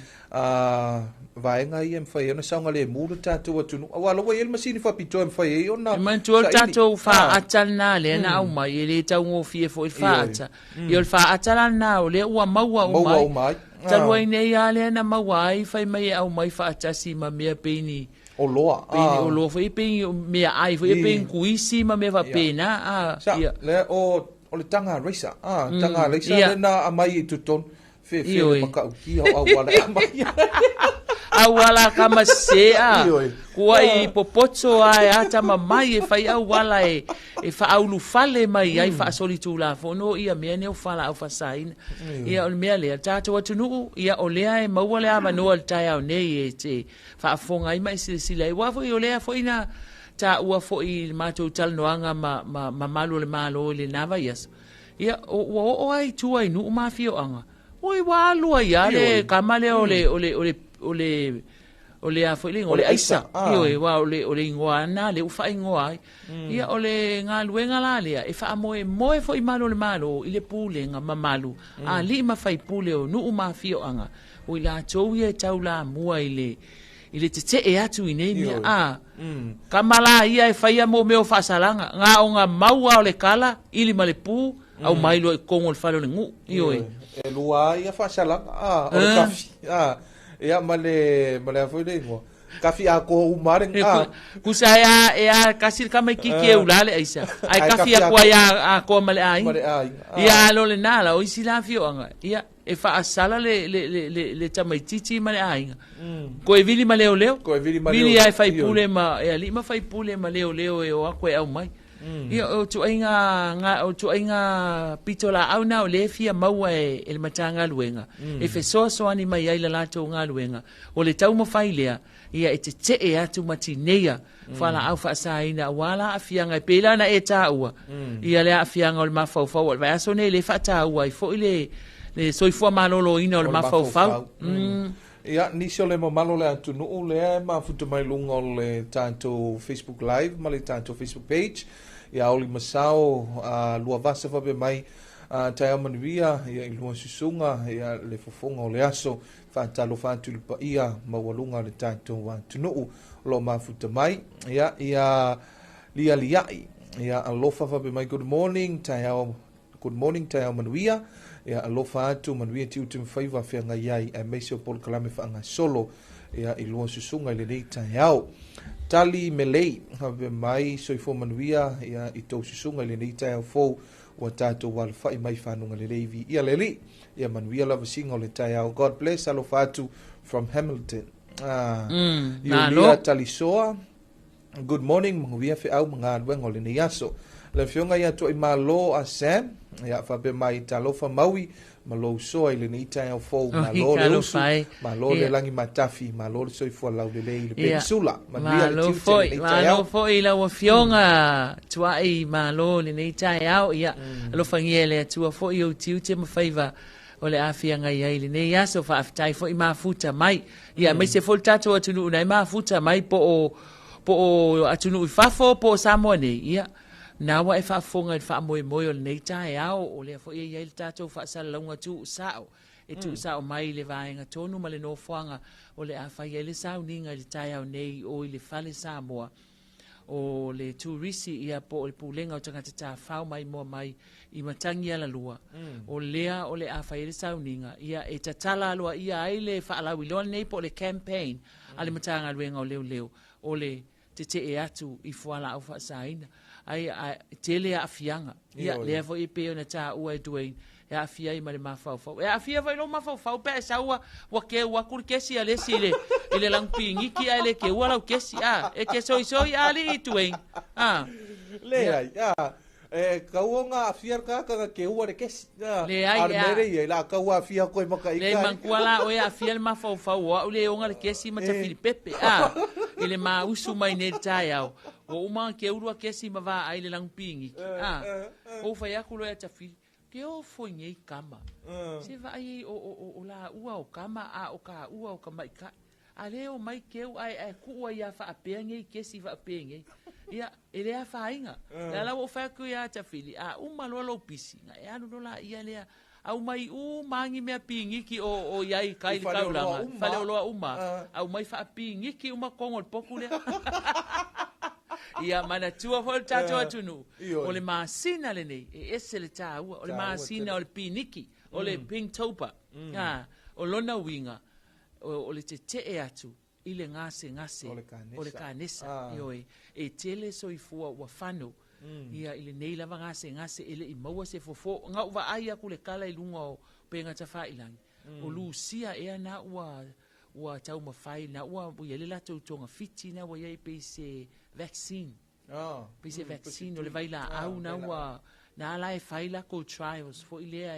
vaega ia e mafai ai ona saogalemu le tatou atunuu, aua o la ua i ai le masini faapitoa e mafai ai ona E manatua le tatou faata lena lea na aumai, e le taugofie foi le faata. Ia o le faata la lena o lea ua maua uma ai. Maua uma ai. Talu ai nei lava lea na maua ai, fai mai e aumai faatasi ma mea pei ni Oloa. Pei ni oloa foi, pei ni meaai foi, pei ni kuisi ma mea faapena. Sa, lea o o le taga racer, taga racer lea na aumai i totonu. Fefe le matautia o auala e aumai ai. Auala kama sea. Kua i popoto a e atama mai e fai auala e, e faaulufale mai ai faasolitulafono ia mea nei o fualaau faasaina. Ia o le mea lea, tatou atunuu, ia o lea e maua le avanoa i le taeao nei e te faafofoga ai ma e silasila ai. Aua foi o lea foi na taua foi i le matou talanoaga ma, ma, ma malu o le Malo i lena vaiaso. Ia, ua oo lava i tua i nuu ma afioaga, oi, ua alu ai lava le kama lea o le, o le, o le, o le, o le a foi le igoa, o le aisa. Ioe, aua o le, o le igoa lava lena lea ua faaigoa ai. Ia, o le galuega la lea, e faamoemoe foi malu o le Malo i le pulega mamalu a alii ma faipule o nuu ma afioaga, o i latou ia e taulamua i le, i le tetee atu i nei mea. A, kama la ia e faia mo mea o faasalaga, na o na mau lava o le kala, ili ma le pu, aumai loa i totonu o le fale o le nuu. Ioe. E lua lava ia faasalaga, a, o le kafi, a, ia ma le, ma le a foi le igoa, kafi atoa uma lava le, a. Tusa e a, e a kasi le tamaititi e ula le aisa, ae kafi atu ai atoa ma le aiga. Ma le aiga. Ia, a lo lena la, o isi la afioaga, ia, e faasala le, le, le, le, le tamaititi ma le aiga. Koe vili ma leoleo. Koe vili ma leoleo. Vili lava e faipule ma, e alii ma faipule ma leoleo e o atu e aumai. Ia, o ituaiga, ga, o ituaiga pitolaau na o lea e fia maua e, e le Matagaluega, e fesoasoani mai ai le latou galuega. O le taumafai lea, ia e tetee atu ma tineia fualaau faasaina aua la aafiaga e pei la ona e taua ia le aafiaga o le mafaufau. O le vaiaso nei lea e faataua ai foi le le soifua maloloina o le mafaufau. Ia, nisi o le mamalu o le atunuu lea e mafuta mai luga o le tatou Facebook Live ma le tatou Facebook page. Ia, Oli Masao, Luavasa faapea mai, taeao manuia, ia, i lua susuga, ia, le fofoga o le aso. Faatalofa atu i le paia maualuga o le tatou atunuu o lo o mafuta mai. Ia, ia lialiai, ia alofa faapea mai, good morning, taeao, good morning, taeao manuia. Ia alofa atu, manuia tiute ma faiva feagai ai, aemaise o polokalame faagasolo, ia i lua susuga i lenei taeao. Tali Melei, faapea mai, soifua manuia, ia i tou susuga i lenei taeao fou, ua tatou alafai mai fanuga lelei viia le Alii. Ia manuia lava siga o le taeao. God bless, alofa atu from Hamilton. Ah, Iulia Talisoa, good morning, manuia feau ma galuega o lenei aso. Le afioga ia Tuaimalo a Sam, ia faapea mai talofa maui ma lou soa i lenei taeao fou. Malo le usu, malo le lagi matafi, malo le soifua laulelei i le penisula. Manuia le tiute i lenei taeao. Malo foi i lau afioga Tuai, malo i lenei taeao. Ia, alofagia e le Atua foi ou tiute ma faiva o le a feagai ai i lenei aso. Faafetai foi mafuta mai. Ia, aemaise foi le tatou atunuu na e mafuta mai po o, po o atunuu i fafo po o Samoa nei. Ia, na ua e faafofoga i le faamoemoe o lenei taeao, o lea foi e i ai le tatou faasalalauga tuusao. E tuusao mai le vaega tonu ma le nofoaga o le a fai ai le sauniga i le taeao nei o i le Fale Samoa o le turisi ia po o le pulega o tagata tafao maimoa mai i Matagialalua. O lea o le a fai ai le sauniga ia e tatala aloaia ai le faalauiloa lenei po o le campaign a le Matagaluega o Leoleo o le tetee atu i fualaau faasaina ai a, tele aafiaga. Ia lea foi e pei ona taua e Dwayne e aafia ai ma le mafaufau. E aafia foi lou mafaufau pe a e sau ua keu atu le kesi a le isi i le lagupigiki ae le keua lau kesi. A, e te soisoi alii Dwayne. A. Leai, a, e kau o ngā afia le kaka ka keua le kesi. A, Leai, a le a. mere ia, la kau afia koe maka Le ika. manatua la oe aafia le mafaufau o au le oga le kesi ma tafilipepe. A, i le mausu mai nei le taeao. Ua uma ona keulua kesi ma vaai le lagupigiki. A, ou fai atu loa ia Tafili, ke ofo i nei kama. Se vaai o la ua o kama a o ka ua o ka maikai. A le o mai keu ai ai ku ai ia faapea nei kesi faapea nei. Ia, e le afainga. La la o fai atu ia Tafili, a uma loa lou pisi. Nga e alu loa la ia lea. Au mai u mangi mea pigiki o iai kai I le fale o loa taulaga. uma. Fale o loa uma. Au mai faapigiki uma kongo le poku lea. Ia manatua foi le tatou atunuu. Ioe. O le masina lenei, e ese le taua. O le Taua masina tele. o le piniki, o le Pinktober. O lona uiga, o le tetee atu i le gasegase O le kanesa. o le kanesa. Ioe. E tele soifua ua fano. Ia i lenei lava gasegase e le i maua se fofo. Nga u vaai aku le kala i luga o upega tafailagi. O Lusia ea na ua taumafai, na ua ia le latou togafiti na ua iai pei se vaccine. Pei se vaccine o le vailaau na ua na ala e fai lakou trials foi lea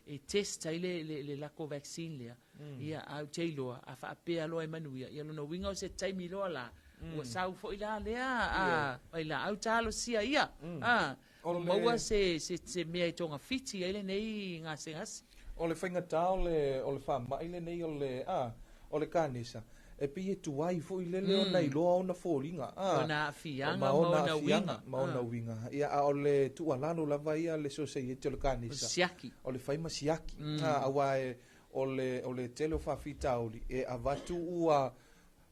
e test ai le lako vaccine lea. Ia au te iloa, a faapea loa e manuia. Ia lona uiga o se taimi loa la. Ua sau foi la lea, a, vailaau talosia ia. A, O le maua se mea i togafiti ai lenei gasegase. O le faigata o le faamai lenei o le kanesa. E pei e tuai foi lele ona iloa ona foliga. Ona aafiaga Ma ma ona ona aafiaga, uiga. ma ona uiga. Ia, a o le tuualalo lava ia le sosaiete o le kanesa. O siaki. O le fai ma siaki. Aua e, o le tele o faafitauli e avatu ua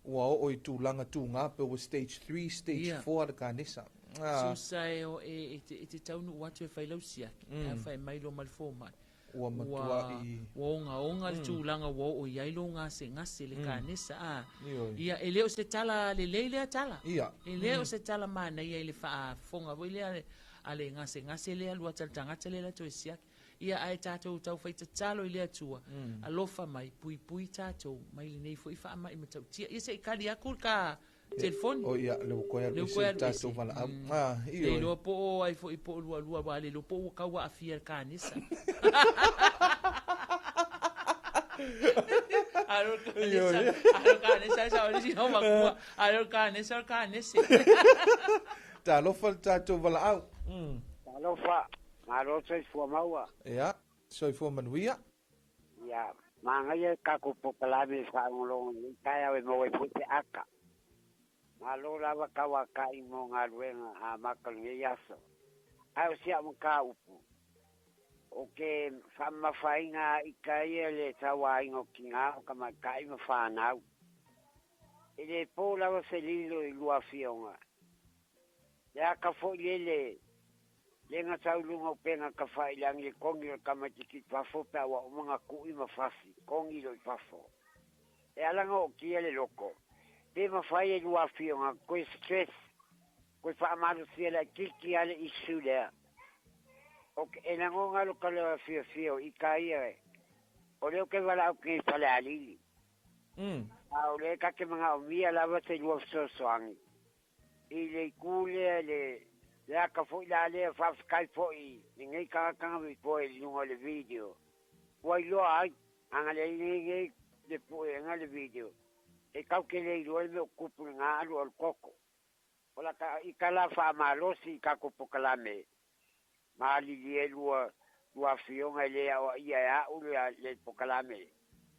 oo i tulaga tugā pe ua stage 3, stage 4 le kanesa. Susa e o e te taunuu atu e fai lau siaki. A fai mai lo ma le fomai. Ua matuai. Ua ogaoga le tulaga ua oo i ai lou gasegase le kanesa. A. Ioe. Ia, e le o se tala lelei lea tala. Ia. E le o se tala manaia i le faafofoga foi lea a le gasegase lea lua tala tagata lea latou e siaki. Ia, ae tatou taufai tatalo i le Atua. Alofa mai, puipui tatou mai lenei foi faamai matautia. Ia se i kali atu le ka telefoni. O ia, le ua koe alu Le ua ese koe le alu tatou ese. valaau. Le Ioe. iloa po o ai foi po o lua lua, wa le iloa po ua kau aafia le kanesa. Alo le kanesa, alo le kanesa, sa o le sina o makua. Alo le kanesa, o le kanese. Talofa le tatou valaau. Talofa, malo soifua maua. Ia, soifua manuia. Ia, magaia kako pokalame whaangolongo ni taeao e maua i foi te aka. Malo lava kaua kai mo galuega a maka lenei aso. Ae o sia'u mataupu. O ke faamamafaina i ka ia le sauāina o kigā o kamata'i ma fanau. E lē pō lava se lilo i lua afioga. Le aka fo'i lele lega sauluga upega tafailagi le kogi o le tamaititi fafo pe a ua uma na ku'i ma fasi kogi lo i fafo. E ala na o'otia le loko. Pe mafai e lua afioga koe stress koe faamalosia le aititi a le isu lea. O ke e lagoga lo ka le fiafia o i ka ia e. O lea o ke valaau ke fale alili. A o lea ka ke magaʻomia lava se lua fesoasoani. I le iku lea le le aka fo'i la lea faafetai fo'i lenei tagataga vipoe i luga o le video. Ua iloa ai, aga le nei le puega le video. E kau ke le iloa le mea o tupu lagā alu o le koko. O la ka i ka la faamalosi i tatou pokalame. Malili e lua lua afioga e lē aoaia e a'u le le pokalame.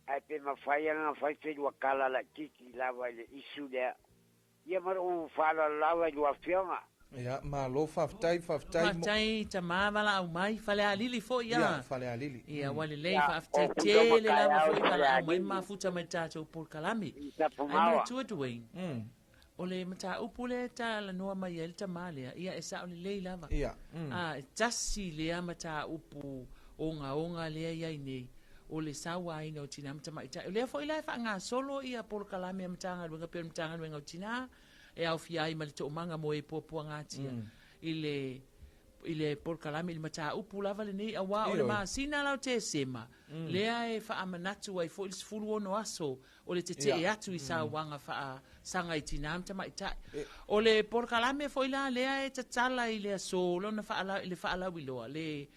Ae pe mafai ana fai se lua kala laititi lava i le isu lea. Ia ma lou faaaloalo lava i lua afioga. Ia, malo faafetai, faafetai. Faafetai tamā valaau mai Falealili foi ia. Ia, Falealili. Ia, ua lelei, faafetai tele lava foi valaau mai ma mafuta mai le tatou polokalame. Ai manatua Dwayne, o le mataupu lea e talanoa mai ai le tamā lea, ia e sao lelei lava. Ia. A, e tasi lea mataupu ogaoga lea i ai nei, o le sauaina o tinā ma tamaitai. O lea foi la e faagasolo ia polokalame a Matagaluega pei o le Matagaluega o Tinā, e aofia ai ma le toomaga mo e puapuagatia i le i le polokalame i le mataupu lava lenei, auā o le masina la o Tesema, lea e faamanatu ai foi le 16 aso o le tetee atu i sauaga faasaga i tinā ma tamaitai. O le polokalame foi la lea e tatala i le aso lona faala, le faalauiloa, le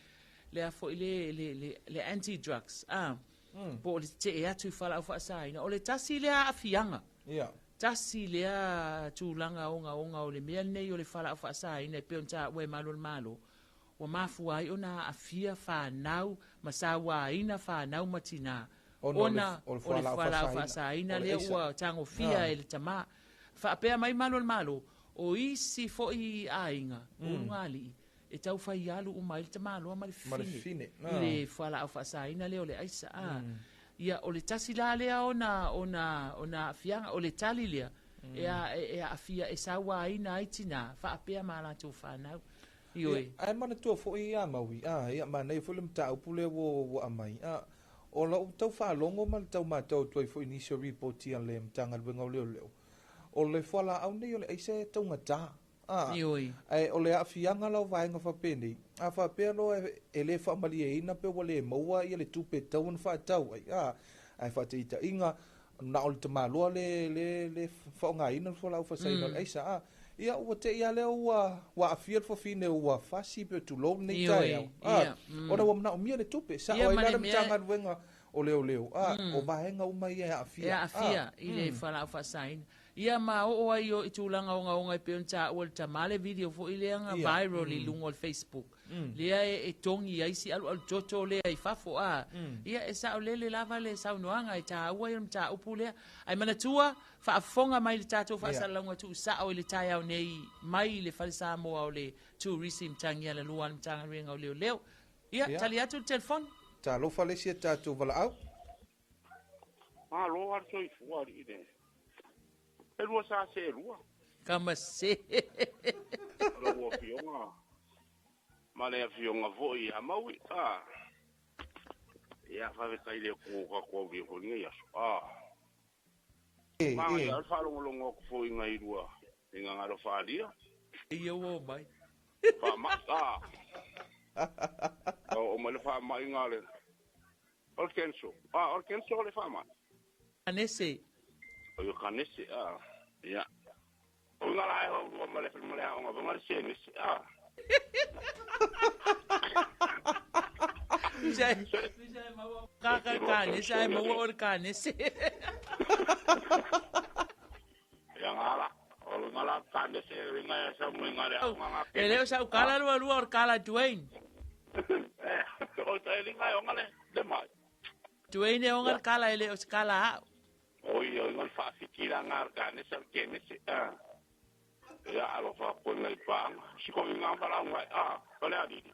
lea foi le, le, le, le anti-drugs, a, po o le tetee atu i fualaau faasaina, o le tasi lea aafiaga. Tasi lea tulaga ogaoga o le mea lenei o le fualaau faasaina e pei ona taua e malu o le Malo, ua mafua ai ona aafia fanau ma sauaina fanau ma tinā, ona o le fualaau faasaina lea ua tagofia e le tamā. Faapea mai malu o le Malo, o isi foi aiga, o ulugalii, e tau fai alu uma ai le tamaloa ma le fafine i le fualaau faasaina lea o le aisa. A, ia, o le tasi la lea ona ona ona aafiaga, o le tali lea e e aafia e sauaina ai tinā faapea ma latou fanau. Ioe. Ae manatua foi ia Maui, a, ia manaia foi le mataupu lea ua aumai. A, o lau tau faalogo ma le tau matau atu ai foi i nisi o ripoti a le Matagaluega o Leoleo, o le fualaau nei o le aisa e taugata. A, Ioe. Ae o le aafiaga la o vaega faapenei, a faapea loa e le faamalieina pe ua le maua ia le tupe e tatau ona faatau ai, a, ae faataitaiga, na o le tamaloa le le le faaaogaina le fualaau faasaina o le aisa, a, ia ua te i lava lea ua aafia le fafine ua fasi pe tulou lenei taeao, a, ona ua manaomia le tupe, sao ai la le Matagaluega o Leoleo, a, o vaega uma ia e aafia. E aafia i le fualaau faasaina. Ia ma oo ai i tulaga ogaoga e pei ona taua e le tamā le video foi lea na viral i luga o le Facebook, lea e togi ai si alualu toto lea i fafo, a, ia e saolele lava le saunoaga e taua ia le mataupu lea. Ae manatua, faafofoga mai le tatou faasalalauga tuusao i le taeao nei mai le Fale Samoa o le Turisi Matagialalua a le Matagaluega o Leoleo. Ia, tali atu le telefoni. Talofa le isi a tatou valaau. Malo lava le soifua alii le. E lua sa seelua. Kama se. Lau afioga ma le afioga foi ia Maui. A. Ia faafetai i le Atua ua tatou aulia foi lenei aso. A. Manaia lava le faalogologo atu foi i nai lua i Gagalo Faalia. Ia ua omai. Faamai. A. Oo mai le faamai na le O le kenso. A, o le kenso o le faamai. Kanese. O le kanese, a. Ia. O ngā la e hau lua ma le ma le aoga, ma le senese, a. Kaka kanese, ai maua o le kanese. Ia ngā la. O le ngā la kanese, e ngā e sa mui ngā le aoga ngā E le o sa ukala lua lua o le kala Dwayne. O te linga e onga le, le mai. Dwayne e onga le kala e le o se kala au. O ia o ngā whaafitira ngā kanese al kenese. Ia alofa koe ngai pānga. Siko i ngā wala ngai. A, pale alili.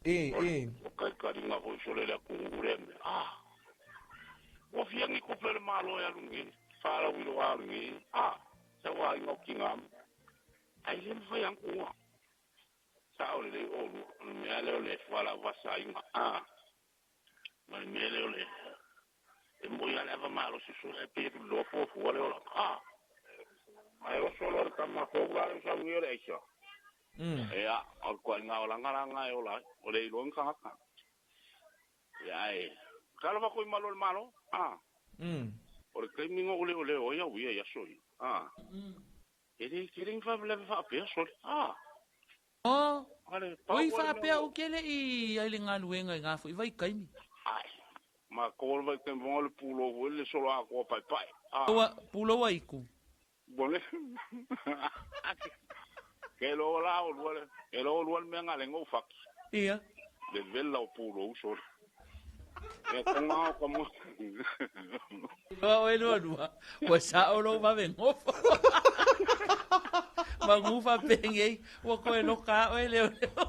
E, e. O kai kari ngā hoi sole le kungure me. A, ua fiangi ko pele malo e alungi. Whāla wilo alungi. A, sa wā i ngau ki ngā. Ai le mwhai ang ua. Sa o le olu, o le mea lea o le fualaau faasaina, a, ma le mea lea o le e moi lava le ava malosi sole ae pei e tuliloa fuafua le olaga, a. Ae oso loa le tama fou la le sauni o le aisa. Ia, o le toaiga olaga la lena e ola ai, o le iloa ni tagata. Ia ae, talofa atu i malu o le Malo, a. O le taimi na ou leoleo ai au ia i aso ia, a. E le tele ni faalavelave faapea sole, a. O, oi faapea ou ke le i ai le galuega i ga foi vaitaimi. Ai, matou o le vaitaimi foi o le pulou foi le solo atoa paepae, a. Ua pulou ai ku. Ua le Ke loa la olua le, ke loa olua le mea na le nou faki. Ia. Le vela o pulou sole. E konga o ka mo. Loa oe lua lua, ua sao lou vave gofo. Magu faapegei ua koe loka a'o e leoleo.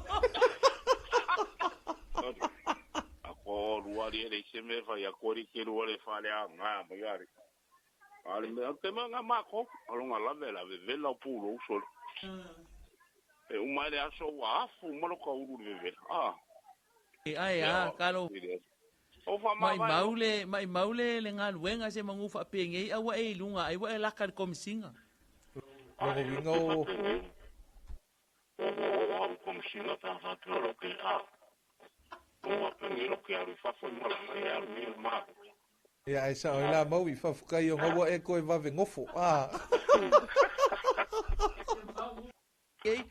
Ako lua li le se me fa ya ko ri ke lua le fa le a nga mo ya le. A le me ke ma nga ma ko alonga la ve la ve ve la pu lo so. E uma le aso wa afu mo lo ka uru le ve. Ah. Ai a kalo. O fa ma Mai mau le le galuega se magu faapegei aua e iluga ai ua e laka le komisiga. Logo winga o O komisiga ta fa tu lo ke a. O pe ni lo ke aru fa fo mo la ya mi ma. Ia e sa o la mau i fafukai o ngaua e koe vave ngofo. Ah. Ei,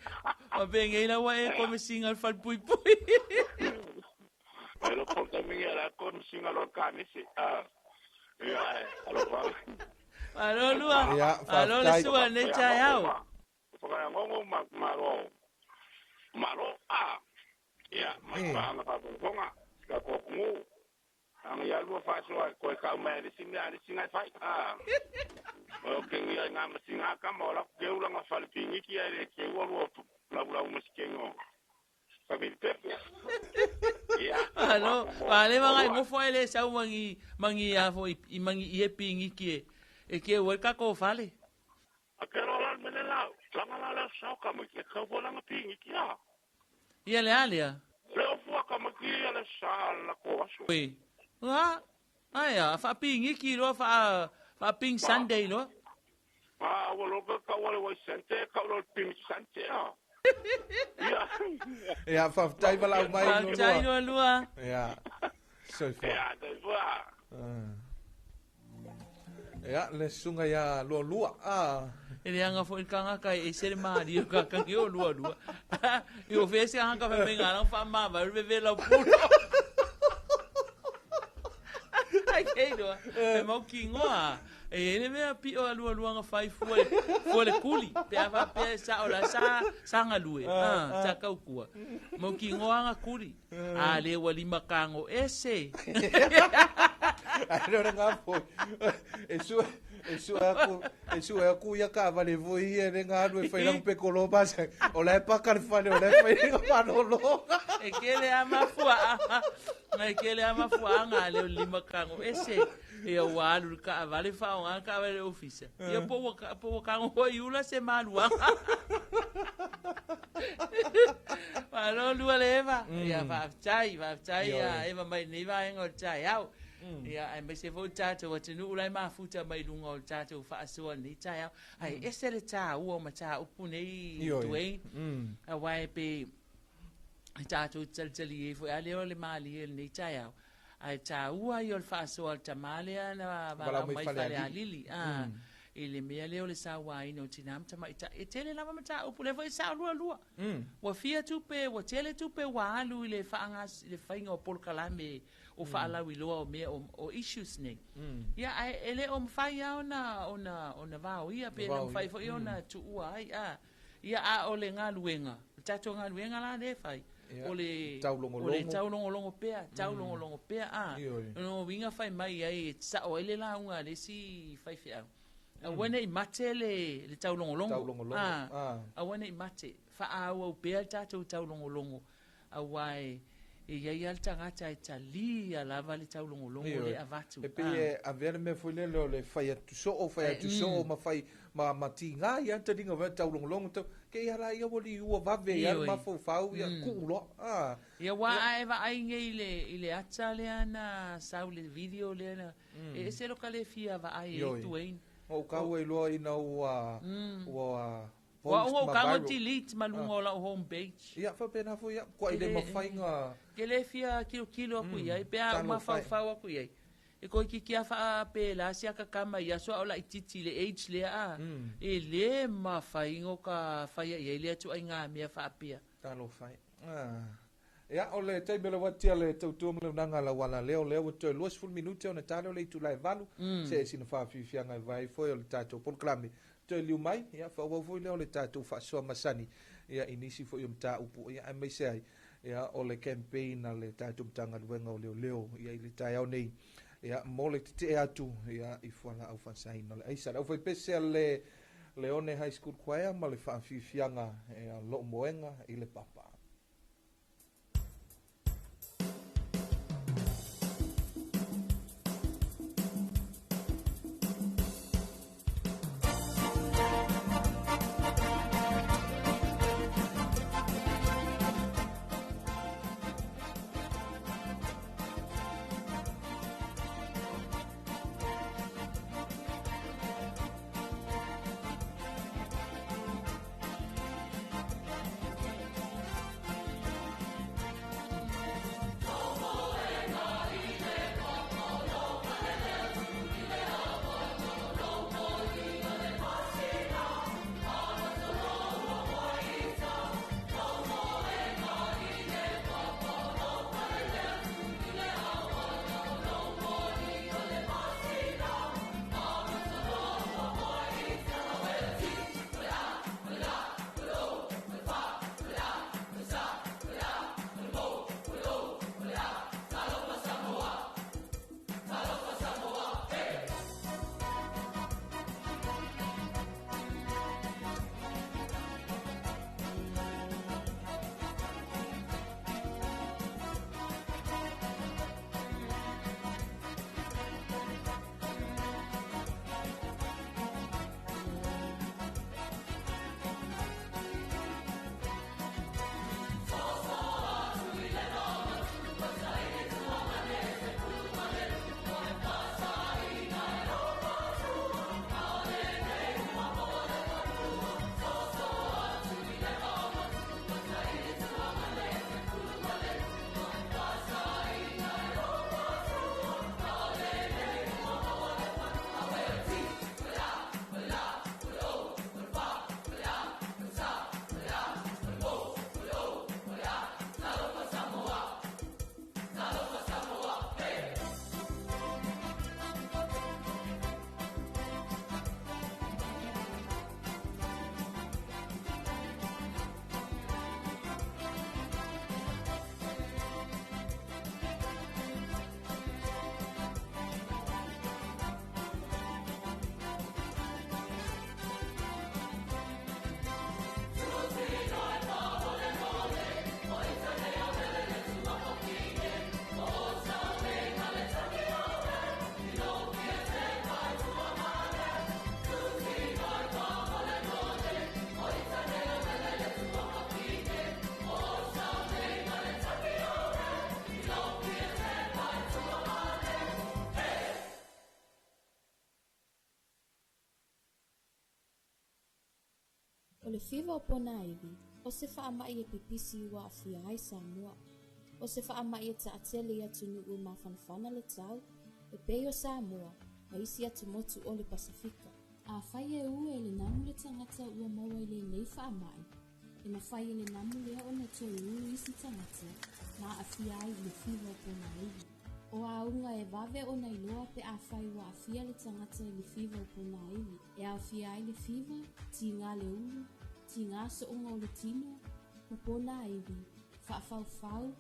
faapegei la ua e komisiga le falepuipui. E lo ko ka mi la komisiga lo ka ni se. Ah. Ya alo fa. Alo lua. Ia, Alo le faafetai. sua nei taeao. Fa ngongo ma ma ro. Ma ro a. Ya, ma fa na fa konga. Ka ko ngu. Ang ya lua fa so ko ka ma le singa le singa fa. Ah. O ke ngi nga ma singa ka mo la ke ula nga fa le pingi ki le ke ua lo la ula mo sikengo. Ka mi pe. Ya. Alo, vale manga ngofo ele sau mangi mangi a fo i mangi i e pingi ki e. E ke ua ka ko fale. A ke ro la me la. La la la sa ka mo ke ka vo la nga pingi ki a. Ia le alia. Le o fua ka mo ki le sa la ko aso. Oi. Ah, ai a fa pingi ki lo fa fa ping Sunday lo. Ah, ua lo ka ka ua le wai sente ka lo ping sante a. Ya. Ia, faafetai valaau mai Faafetai lua. lua lua. Ia. Soifua. Ya, te fua. Ia, le suga ia lua lua. Ah. E le anga fo i kanga kai e se le mari o ka kangi o lua lua. I o fese anga fa menga lang fa ma va ve ve la pulo. Ai ke do. E mau ki ngoa. E ele mea pi o lua lua nga fai fua fua le kuli. Pe a va pe sa o la sa sa nga lue. Ah, sa kau kua. Mau ki ngoa nga kuli. A le wa lima kango ese. Ai no nga foi. E su e su aku e su aku ia ka vale voi e le nga lu e fai lang pe kolo pa sa. O la e pa ka le fale o la e fai nga pa no lo. E ke le ama fua. Ngai ke le ama fua nga le lima kango ese. E o alu ka vale fa o nga vale ofisa. Ia po po kango ho iula se malua. Malo lua le eva. Ia fa chai, fa chai ia eva mai ni va ngo chai au. Ia ai me se fo tatou atunuu lai mafuta mai luga o le tatou faasoa lenei taeao. Ai ese le tāua o mataupu nei tuei. Auā e pe tatou talitali ai foi a lea o le malie lenei taeao. Ae tāua ia o le faasoa a le tamā lea na valaau mai falealili. I le mea lea o le sauāina o tinā ma tamaitaʻi. E tele lava mataupu lea foi sao lua lua. Ua fia tupe, ua tele tupe ua alu i le faagas i le faiga o polokalame o faalauiloa o mea o issues nei. Ia ae e le o mafai lava ona ona ona vaoia pe na mafai foi ona tuua ai a. Ia a o le galuega, le tatou galuega la lea e fai. O le taulogologo. O le taulogologo pea, taulogologo pea a. O uiga fai mai ai e sao ai le lauga a le isi faifeau. Aua nei mate le taulogologo. Taulogologo. Aua nei mate. Faaauau pea le tatou taulogologo. Auā e iai lava le tagata e talia lava le taulogologo le avatu. E pei e avea le mea foi lele o le fai atu soo, fai atu soo ma fai ma tiga ia taliga o taulogologo tau. Ke ia la ia ua liua vave ia le mafaufau ia kuu loa. Ia ua ae vaai nei i le ata lea na sau le video lea na. E ese lo ka le fia vaai e tuaina. O kau e loa ina ua ua Ua ua kango delete ma lunga o lau home page. Ia faapena foi ia kua i le mafaiga. Ke le fia kilokilo aku iai pe a mafaufau aku iai. E koe kiki a faapelā se akakama ia so o laititi le age lea a. E le mafaiga o ka faia iai le atu ai ngā mea faapea. Talofa e. Ia, o le taimi o le watia le tautua ma le unanga la wala leo leo ua toe 20 minute ona tale o le itula e 8 se e sina faafiafiaga e vai foi o le tatou polokalame. Toe liu mai, ia, faaauau foi lea o le tatou faasoa masani, ia, i nisi foi o mataupu, ia, aemaise ai, ia, o le campaign a le tatou Matagaluega o Leoleo, ia, i le taeao nei, ia, mo le tetee atu, ia, i fualaau faasaina o le aisa. Le aufaipese a le Leone High School Choir ma le faafiafiaga e loo moega i le papa. O le fiva o pona iwi, o se faamaʻi e pipisi ua aafia ai Samoa. O se faamaʻi e taʻatele i atunuu e mafanafana le tau, e pei o Samoa, ma isi atumotu o le Pasifika. Afai e ua e le namu le tagata ua maua i lenei faamaʻi, e mafai e le namu lea ona toe ū isi tagata na aafia ai i le fiva o pona iwi. O auga e vave ona iloa pe afai ua aafia le tagata i le fiva o pona iwi. E aofia ai le fiva, tiga le ulu, tiga sooga o le tino, ma pona iwi, faafaufau,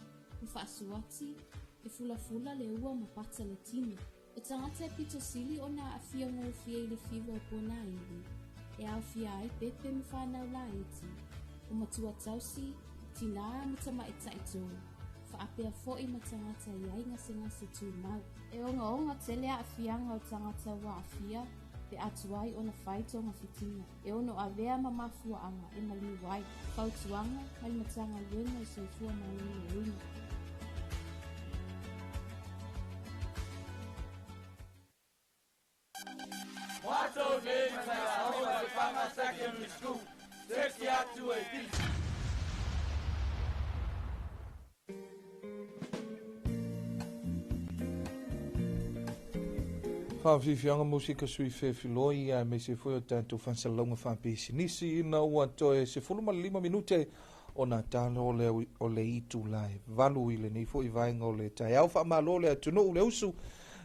ma faasuati, e fulafula le ua ma pata le tino. O tagata e pito sili ona aafia gofie i le fiva o pona iwi, e aofia ai pepe ma fanau laiti, o matua tausi, tinā ma tamaʻitaʻi tolu, faapea foʻi ma tagata i ai gasegase tumau. E ogaoga tele aafiaga o tagata ua aafia pe atu ai ona fai togafitiga e ono avea ma mafuaaga e maliu ai. Fautuaga ma le Matagaluega o Soifua Maloloina. Secondary School, 60 AD. Faafiafiaga musika sui fefiloi a me se foi o tatou faasalalauga faapisinisi ina ua toe 15 minute ona talo o le itula e 8 i lenei foi vaega o le taeao. Faamalo le atunuu le usu,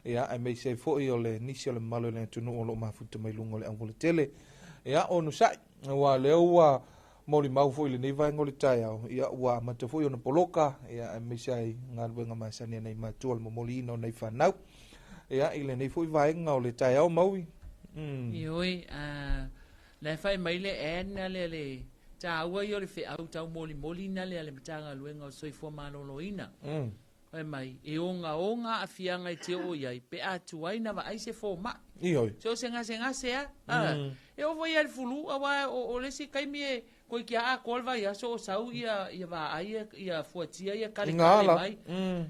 ia aemaise foi o le nisi o le mamalu o le atunuu o loo mafuta mai luga o le aualatele. Ia onosai ua lea ua molimau foi i lenei vaega o le taeao, ia ua amata foi ona poloka, ia aemaise ai galuega masani nei matua le momoliina o nei fanau. Ia i lenei foi vaega o le taeao maui. Ioi, La e fai mai le ad na le le tāua i o le wheau tau moli moli na le ale matanga luenga o soifua maloloina. Fai mai, e onga onga a fianga i te o iai, pe atu ai na wa ai se fō mai. Ioe. Se o se ngase ngase a. E o foi al fulu, a wa o le si kaimi e koi kia a kolva ia so o sau ia ia va ai ia, ia fuatia ia kale kale mai.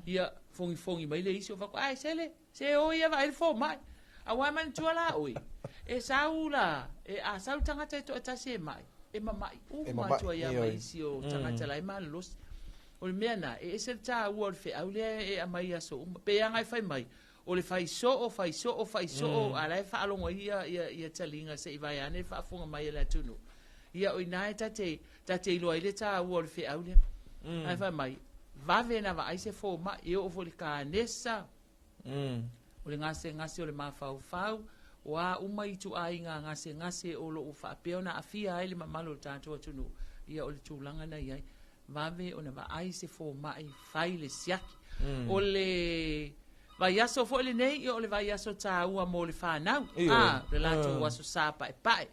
Ia fongi fongi mai le isi o fako, ai sele, se o ia va el fō mai. A wa man tua la oi. E sau la, e a sau tangata e to atasi e mai. E mamai, u ma tua ia mai isi o tangata la e malos. O le mea na, e ese le tā ua o le wheau lea e a mai aso uma. Pe anga e whai mai, o le whai so o, whai so o, whai so o, a la e whaalongo ia, ia, ia talinga se i vai ane whaafunga mai e la tunu. Ia o ina e tate, tate iloa i le tā ua o le wheau lea. Ai whai mai, vave na wa aise fō ma, e o fo le kānesa, o le ngase ngase o le mawhau whau, o a uma i tu ai ngā ngase ngase o lo u whaapeo na awhia ai le mamalo o tātua tunu. Ia o le tūlanga na iai. Vave o na va ai se fō mai whai le siaki. O le vaiaso fo le nei, o le vaiaso tāua mō le whānau. Ah, le lātou aso sā pae pae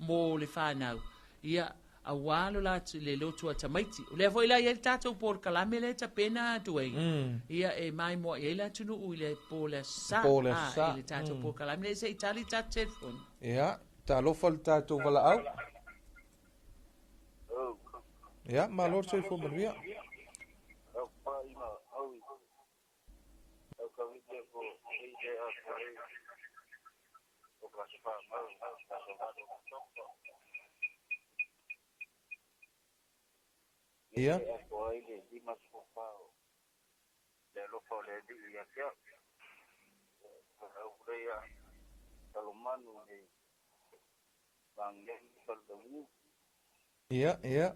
mō le whānau. Ia, a wālo lātou le lotu a tamaiti. O lea foi la ia le tātou pō le kalame le tapena atu ai. Ia, e mai moa ia ila tunu ui le pō le sa. Pō le sa. I le tātou pō kalame le se itali tātou telefoni. Ia, tā lofa le tātou wala au. Ia, malo le soifua manuia. Ia. Ia, ia.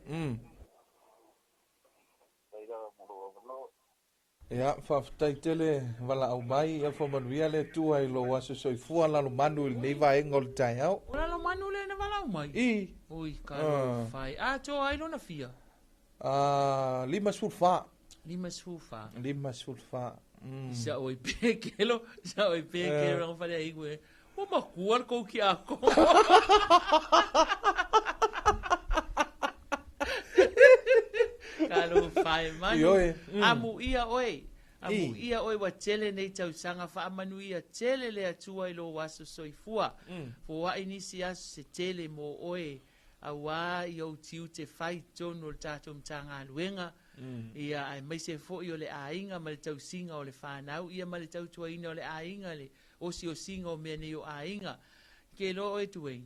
Ia, whawhitai tele wala au mai, ia wha manuia le tua i lo aso soifua lalo manu i lenei vaenga o le taeao. O lalo manu le na wala au mai? I. Oi, ka lo whai. A, tō ai lona fia? 54. 54. 54. Isa oi pekelo, isa oi pekelo, rango whare ai koe. O makua le kou ki a ko. Ka lo whai manu. Ioe. Amu ia oe. Amu ia oe wa tele nei tausanga whaamanu ia tele le atua i lo waso soifua. Fo ai nisi aso se tele mo oe. A wā i au tiu te whai tonu o le tātou mtanga aluenga. Ia ai maise fo i o le ainga ma le tausinga o le whanau. Ia ma le tautuaina o le ainga le osi o singa o mea nei o ainga. Ke lo oe tuei.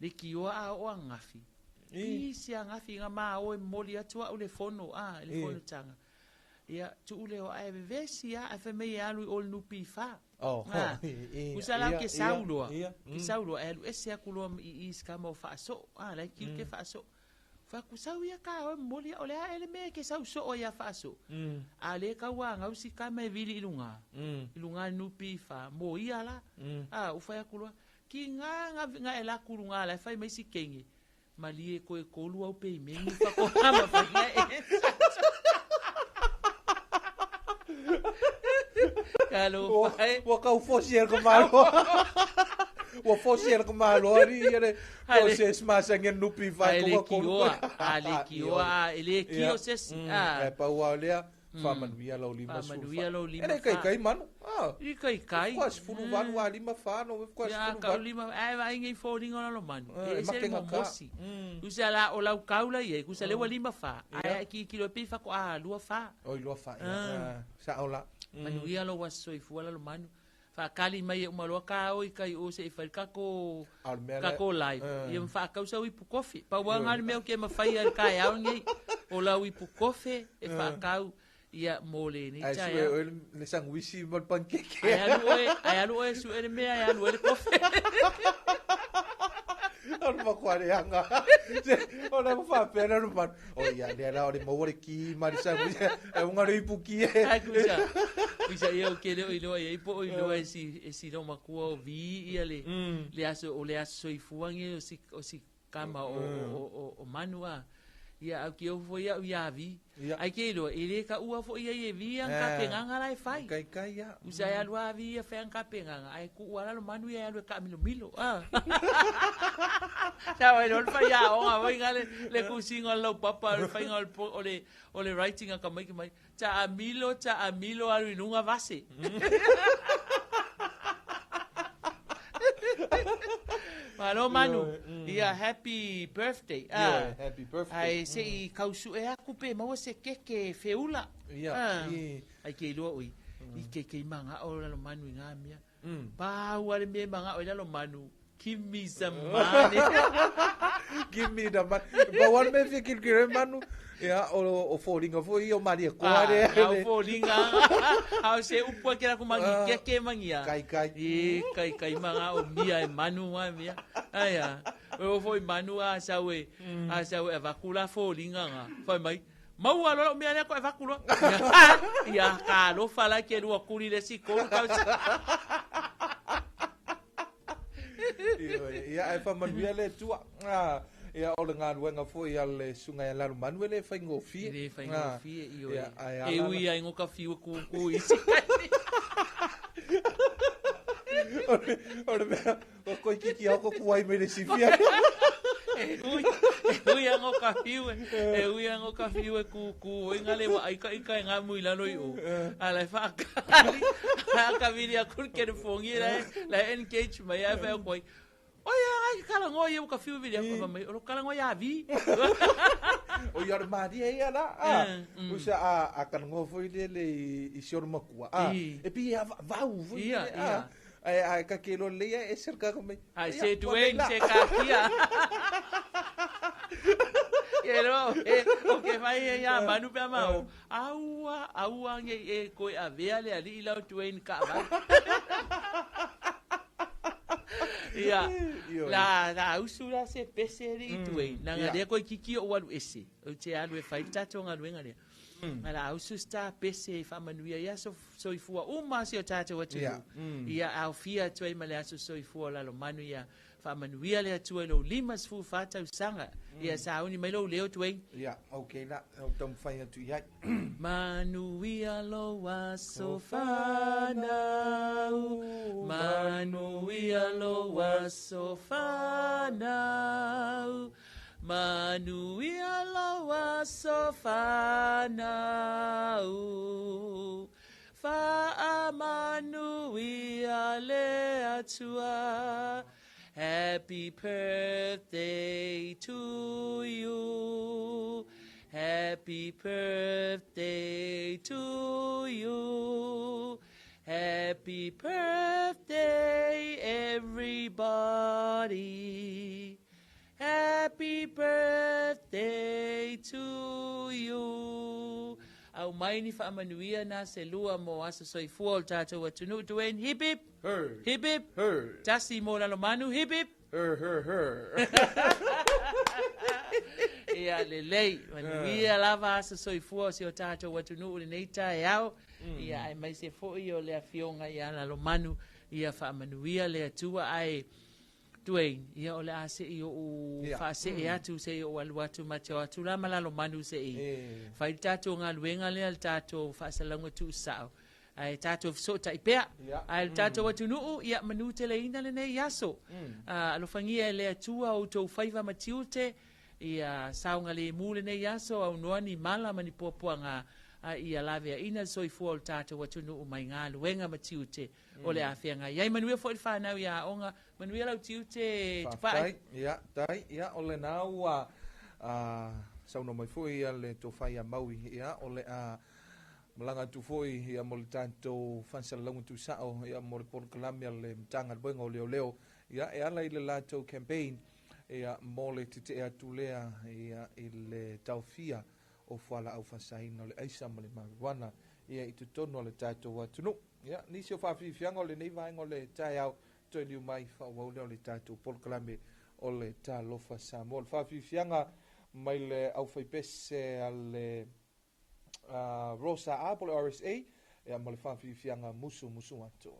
Le ki oa a o angafi. Isi angafi ngā maa oe moli atua o le fono, a, le fono tanga. Ia, tu ule o ae vevesi a, e whemei e alu i ole nupi wha. Oh, Usa lau ke sauloa. Ke sauloa, e alu ese aku loa i i skama o whaaso. A, lai kiu ke whaaso. Whaku sau ia ka oe moli, o le a ele mea ke sau so o ia whaaso. A le kaua ngausi ka mai vili i lunga. I lunga nupi wha, mo ia la. A, uwhai aku loa. Ki ngā, ngā, ngā e la kuru ngā la, e whai mai si kenge. Malie koe kolu au pe i mengi whakohama whainga e. Ka lo whai. Wa kau fosi el ka malo. Wa fosi el ka malo ari ia le ko se smasa nge nupi whai Ale ko ki kolu. oa, ale ki oa, ele ki o se si. E pau au lea, whamanuia lau lima Whamanuia lau lima Ere kai wha. kai manu. Ah. I kai kai. Kwa sifuru vanu wa lima whano, kwa Ia, sifuru ka vanu. lima, ai vai ngai fōringa o lalo manu. E E se makenga mo ka. mosi. Usa la o lau kaula ia, usa lewa lima wha. Ia. Ai ki ki lo pe whako a lua wha. Oi lua wha, ia. Sa o la. Manuia lo waso i fua lalo manu. Whakali mai e umaloa ka oi kai o se i whai kako, A le mea kako le- live. Ia mwhaakausa ui pukofe. Pa wanga le mea o ke mawhai a kai au ngei. O la ui pukofe e whaakau ia mō le nei Ai tae sue au. oe le sangwisi ma le pancake. Ai alu oe, ai alu oe sue le mea, ai alu oe le kofe. O le makoa le anga. O le mawhapea le manu. O ia, lea la o le maua le ki ma le sangwisi. E unga le ipu ki e. Ai kusa. Kusa ia o ke leo i loa ia ipo o i loa e si, e si roma kua o vi ia le, le aso, o le aso soifuangi o si, o si kama o, o, o, o manu a. Ia au ki au foi au ia vi. Ia. Ai ke iloa, e le ka ua foi ia e vi ang ka Eh. penganga la e fai. Kai kai ia. Usa e alu a vi ia fai ang ka penganga. Ai ku ua lalo manu ia e alu e ka milo milo. Ah. Sa wai lol fai ia onga wai nga le kusinga o lau papa o le fainga o le po- o le o le writing a ka mai ki mai. Ta amilo, ta amilo alu i lunga vase. Malo manu. Ia happy birthday. Yeah, happy birthday. Ai se i kausu e aku pe maua se keke feula. Ia, Ah. i. Ai ke iloa ui. I ke ke manga o lalo manu i ngā mea. Pau ale me manga o lalo manu. Give me some money. Give me the money. Pa wan me fi kil kire manu. Ia, o fōringa foi o Maria Koa Ah, re. au fōringa. Au se upua ke raku mangi Ah. keke mangia. Kai kai. E kai kai manga o mia e manu wa mia. Aia. O foi manu a sawe. A sawe a vakula fōringa nga. Fai mai. Maua lola o mea lea ko e vakulua. Ia ka alofa la ke lua kuli le si kou kau Ia, ai fa manuia le tua. Ah, ia o le ngaluenga foi a le sunga ia lalu manu e le whaingofie. Le whaingofie, i oe. Ia, ai E ala. ui ai ngoka fiu kuku i si O le mea, o koi kiki au ko kuai me le sifia. E ui, e ui a ngoka fiu e, e ui a ngoka fiu e kuku, o ngale wa aika ika e ngā mui lalo i o. A lai whaakali, a kaviri a kuri kere fongi lai, lai engage mai ai whai o koi. O ia, ai kala ngoi e uka fiu vili a kua mai, o lo kala ngoi a vi. O ia o le maria ia la. Ah, Mm, mm. Usa a kana ngō foi le le i si ora makua. Ah, I. e pi a vau foi. Ia, le, ia. Ah, ai ai ka ke lo le ia e ser ka ko mai. Ai, Ia, se ua Dwayne, la. se kakia. Ia lo, e, o ke mai e ia manu pea mau. Aua, aua nge e koe a vea le ali i lau Dwayne ka vai. Ia, Ioe. la usu la se pese ri i Dwayne. Nanga ia. lea koe kiki o walu ese. O te alu e whai tato ngā luenga lea. Ma la usu sta pese i whamanuia ia so, soifua uma si o tātou atu. Ia, Ia au fia atu ai ma le aso soifua lalo manu ia whamanuia le atu ai lo lima sfu whātau sanga. Ia sauni mai lo leo Dwayne. Ia, okay la, o tamu whai atu iai. Manuia lo aso whanau, Manuia lo aso whanau, Manuia lo aso whanau. Whaamanuia le atua. Happy birthday to you. Happy birthday to you. Happy birthday, everybody. Happy birthday to you. Au mai ni whaamanuia nā se lua mo aso soifua o le tātou atunuu. Dwayne, hip hip, Her. hip hip. Her. Tasi mo lalo manu, hip hip. Her, her, her. Ia lelei, manuia lava aso soifua o se o tātou atunuu le nei tae ao. Ia ai mai se foi o le afioga ia lalo manu. Ia whaamanuia le atua ai. Dwayne, ia o le a se i o u Ia. whaase e atu se i o alu atu ma te o atu la malalo manu se i. E. Whai tātou ngā luenga lea le tātou whaasalanga tu sao. Ai tātou so tai pea. Ia. Ai le tātou atunuu, ia manu te le ina le nei aso. Ah, alofangia e le atua o tau whaiva matiute, ia saunga le mu le nei aso, au noa ni mala ma ni puapuanga a ia lavea ina soifua o le tātou atunuu mai ngā luenga matiute o le awhea Iai manuia foi le whanau ia onga, manuia lau tiute te whaai. Whai, ia, tai, ia, o le nā ua, a, sauna mai foi ia le tō whai a Maui, ia, o le a, malanga atu foi ia mo le tātou whansalalaunga tu sao, ia mo le polokalame a le mtanga le boenga o leo leo, ia, e ala i le lātou campaign, ia, mo le te te atu lea, ia, i le taufia o fuala au whasaina o le aisa ma le marijuana, ia, i totonu o le tātou atunu. Ia, nisi o whawhiwhianga o le nei vaenga o le tae au, toi liu mai whaawau lea o le tātou polokalame o le Talofa Samoa. Le whawhiwhianga mai le au whaipese a le Rosa A po le RSA, ia ma le whawhiwhianga musu musu atu.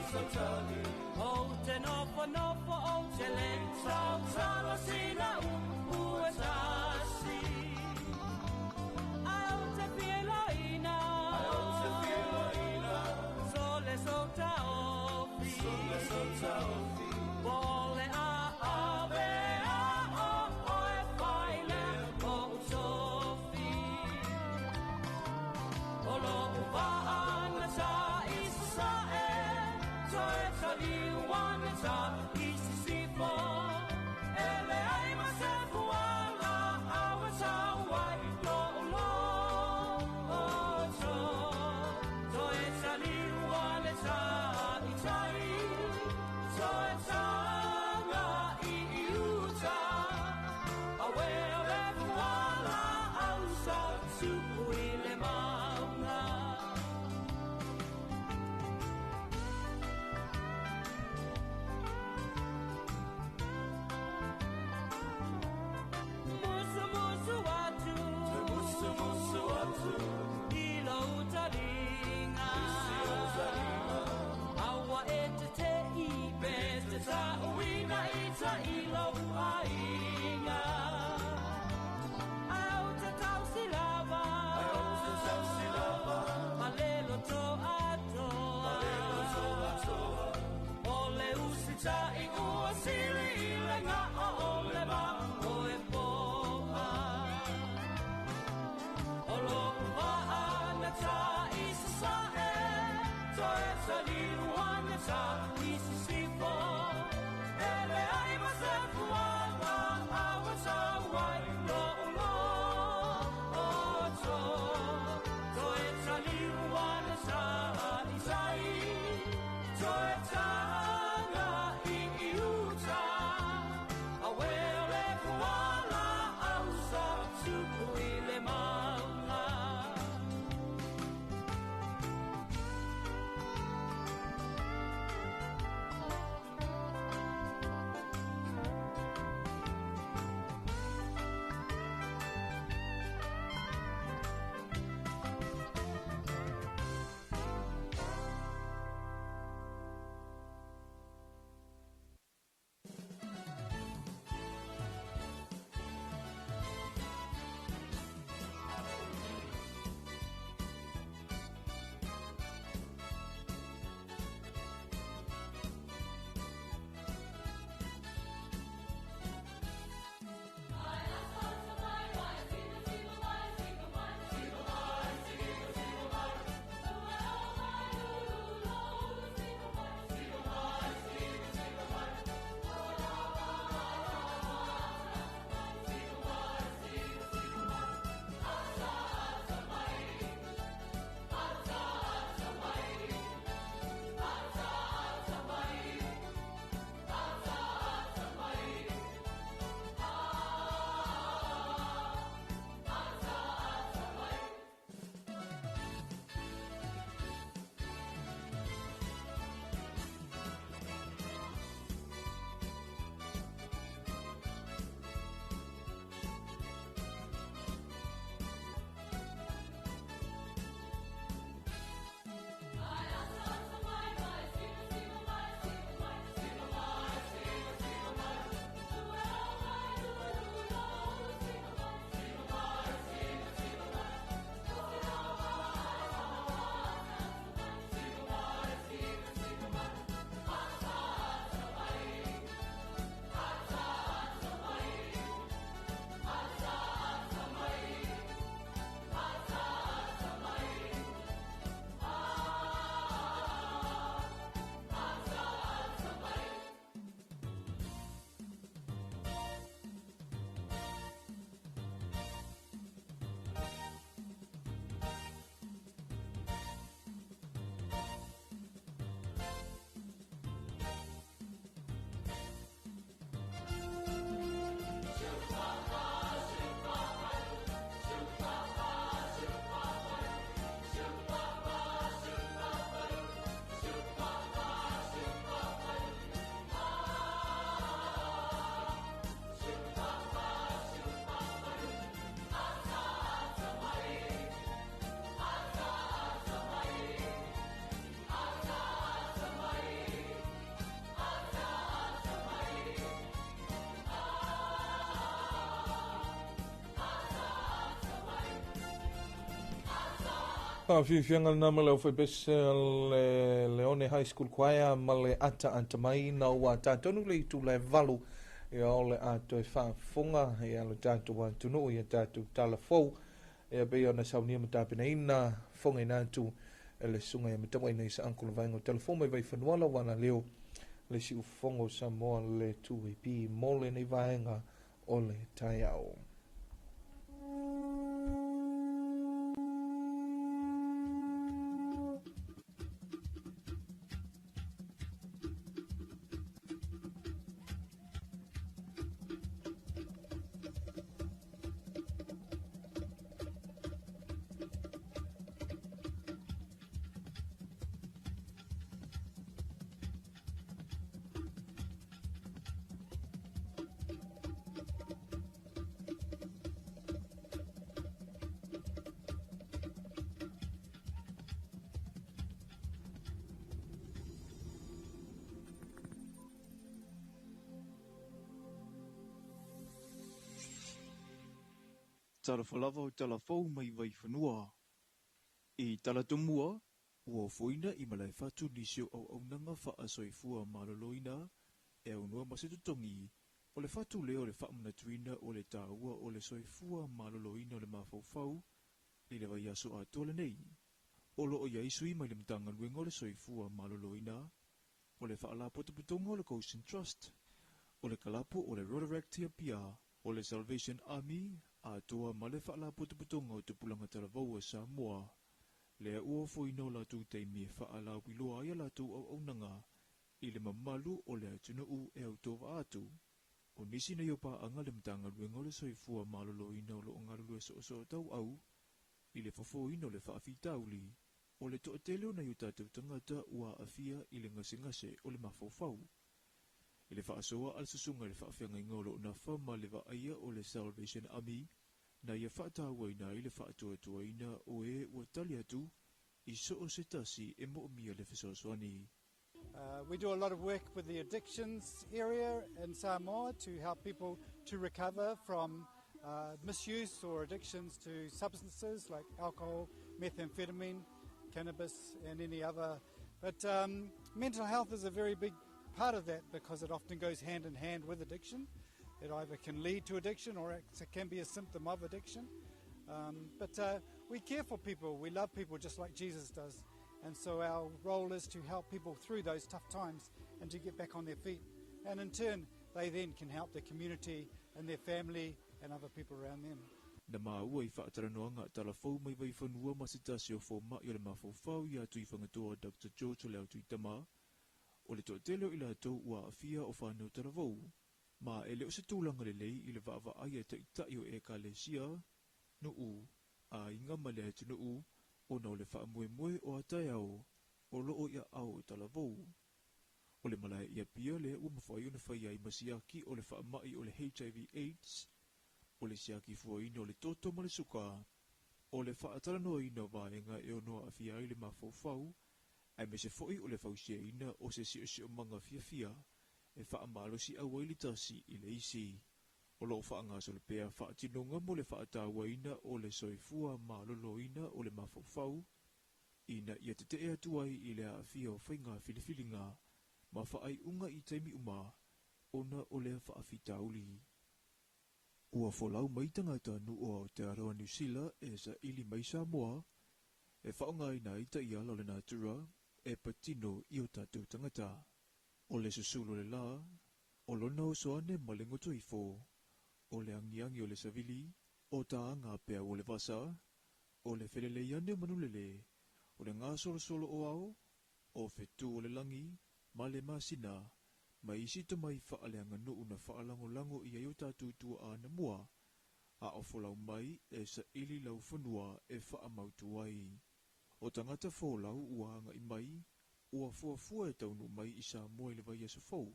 Ou te nofo nofo ou te le sautalo sina upu e tasi. Ai ou te fieloina, sole sotaofi, Pole a ave a o o e faile o utofi. O lo uvaana ta isa e, toe taliuana ta isisifo. Ele ai ma se fuala, awa tauai lo ulo oto. Toe taliuana ta itai, toe tanga i iuta. Awe le fuala au sa tupu i le maunga. Musu musu atu, Musu musu atu, i lo utalinga. Aua e te te i pe te ta uina i ta i lo uainga. Au te tausi lava, Au te tausi lava, malelo to atoa. Malelo to atoa. O le usita i ua sili i le ngā o le ma o e poa. O lo uvaana ta i sasae, toe taliuana ta i sisifo. Ele ai ma se fuanga, awa tauai lo ulo oto. Toe taliuana ta i tai, toe tanga i iuta. Awe o le fuala au sa tupu i le maunga. Faafiafiaga lena ma le aufaipese a le Leone High School Choir ma le ataata mai ina ua tatonu le itula e 8, ia o le a toe faafofoga ia lo tatou atunuu ia tatou tala fou ia pei ona saunia ma tapenaina fogaina atu e le susuga ia Matauaina i sa uncle le vaega o telefoni mai Vaifanua lau vala leo le siufofoga o Samoa le 2AP mo lenei vaega o le taeao. Talofa lava o tala fou mai Vaifanua. I Talatomua, ua ofoina i Malaefatu nisi o auaunaga faasoifua maloloina e aunoa ma se totogi o le fatu lea o le faamanatuina o le taua o le soifua maloloina o le mafaufau i le vaiaso atoa lenei. O loo i ai sui mai le Matagaluega o le Soifua Maloloina, o le Faalapotopotoga o le Goshen Trust, o le Kalapu o le Rotaract Apia, o le Salvation Army, atoa ma le Faalapotopotoga o Tupulaga Talavou a Samoa, lea ua ofoina o latou taimi e faalauiloa ai a latou auaunaga i le mamalu o le atunuu e autovaa atu. O nisi nei o paaga le Matagaluega o le Soifua Maloloina o loo galulue soosoo tauau i le fofoina o le faafitauli o le toatele o nai o tatou tagata ua aafia i le gasegase o le mafaufau. I le faasoa a le susuga i le faafeagaiga o loo nafa ma le vaaia o le Salvation Army, na ia faatauaina ai le faatuatuaina o e ua tali atu i soo se tasi e moomia le fesoasoani. We do a lot of work with the addictions area in Samoa to help people to recover from misuse or addictions to substances like alcohol, methamphetamine, cannabis, and any other. But mental health is a very big part of that because it often goes hand in hand with addiction. It either can lead to addiction or it can be a symptom of addiction. But we care for people, we love people just like Jesus does. And so our role is to help people through those tough times and to get back on their feet. And in turn, they then can help the community and their family and other people around them. Na maua i faatalanoaga talafou mai Vaifanua ma se tasi o foma'i o le mafaufau ia Tuifagatoa Dr George Leautuitama, o le toatele o i latou ua aafia o fanau talavou, ma e le o se tulaga lelei i le vaavaai a ta'ita'i o ekalesia, nuu, aiga ma le atunuu, ona o le faamoemoe o a taeao o loo i aao o talavou. O le malae i Apia lea ua mafai ona fai ai ma siaki o le faama'i o le HIV AIDS, o le siaki fuaina o le toto ma le suka, o le faatalanoaina o vaega e ono aafia ai le mafaufau, aemaise foi o le fausiaina o se siosiomaga fiafia e faamalosiau ai le tasi i le isi. O loo faagasolo pea faatinoga mo le faatauaina o le soifua maloloina o le mafaufau, ina ia tetee atu ai i le aafia o faiga filifiliga ma faaiuga i taimi uma ona o lea faafitauli. Ua folau mai tagata nuu o Aotearoa Niu Sila e saili mai Samoa e faaaogaina ai taiala o le natura e patino i o tatou tagata. O le susulu o le la, o lona oso ane ma le goto ifo, o le agiagi o le savili, o taaga peau o le vasa, o le felelei ane o manulele, o le gasolosolo o ao, o fetu o le lagi, ma le masina, ma isi tomai faaleaganuu na faalagolago i ai o tatou tuaa anamua, a o folau mai e saili laufanua e faamautu ai. O tagata folau ua agai mai, ua fuafua e taunuu mai i Samoa i le vaiaso fou,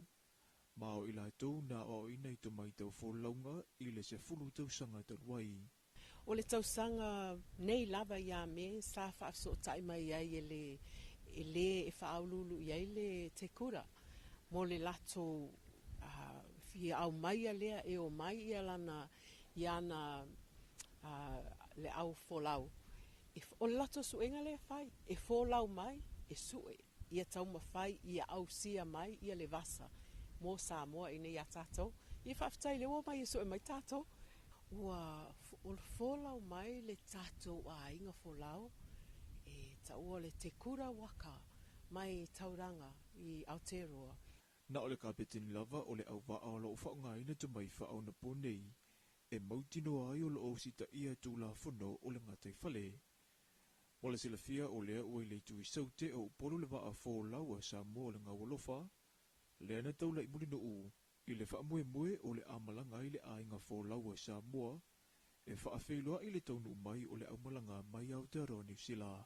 ma o i latou na aoaoina i tomai tau folauga i le 10 tausaga talu ai. O le tausaga nei lava ia me sa faafesootai mai ai e le e lē e faauluulu i ai le tekura mo le latou fia aumaia lea e omai ia lana ia ana le au folau. E o le latou suega lea e fai, e folau mai, e sue, ia taumafai ia ausia mai ia le vasa mo Samoa i inei ia tatou. Ia faafetai lea ua omai e sue mai tatou. Ua folau mai le tatou aiga folau e taua o le Te Kura Waka mai Tauranga i Aotearoa. Na o le kapeteni lava o le auvaa o loo faaaogaina tomai faaonaponei e mautinoa ai o loo usitaia tulafono o le gataifale. Mo le silafia o lea ua i le itu i Saute o Upolu le vaa folau a Samoa o le Gaualofa, lea na taula'i Mulinuu i le faamoemoe o le a malaga ai le aiga folau a Samoa e faafeiloai le taunuu mai o le aumalaga mai Aotearoa Niu Sila.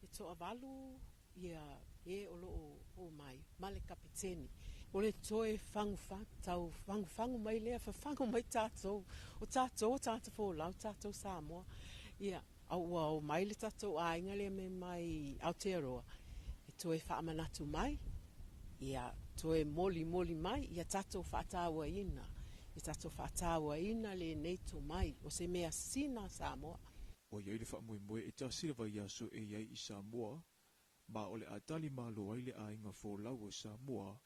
E toavalu ia e o loo omai ma le kapeteni. O le toe fagufagu, tau fagufagu mai lea, fafagu mai tatou. O tatou o tagata folau, tatou Samoa. Ia, a ua omai le tatou aiga lea me mai Aotearoa, e toe faamanatu mai, ia toe molimoli mai ia tatou faatauaina, ia tatou faatauaina lenei tomai, o se mea sina Samoa. Ua i ai le faamoemoe e tasi le vaiaso e i ai i Samoa, ma o le a tali malo ai le aiga folau o Samoa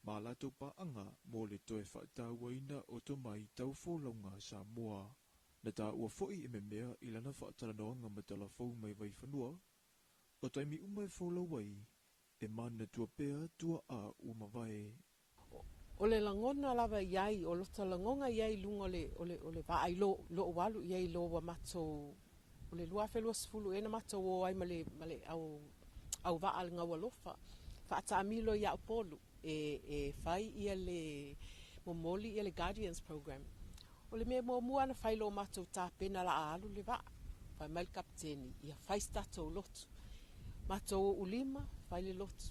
ma latou paaga mo le toe faatauaina o tomai tau folauga a Samoa. Na taua foi e memea i lana faatalanoaga ma Talafou mai Vaifanua, o taimi uma e folau ai, e manatua pea tuaa ua mavae. O le lagona lava i ai, o lota lagoga i ai i luga o le, o le, o le vaa i lo, lo'u alu i ai i lo ua matou, o le 2020 ea na matou o ai ma le, ma le au, auvaa le Gaualofa, faataamilo ia Upolu e, e fai ia le momoli ia le Guardians Program. O le mea muamua na fai lo matou tapena la a alu le vaa, fai mai le kapeteni, ia fai se tatou lotu. Matou ou lima, fai le lotu.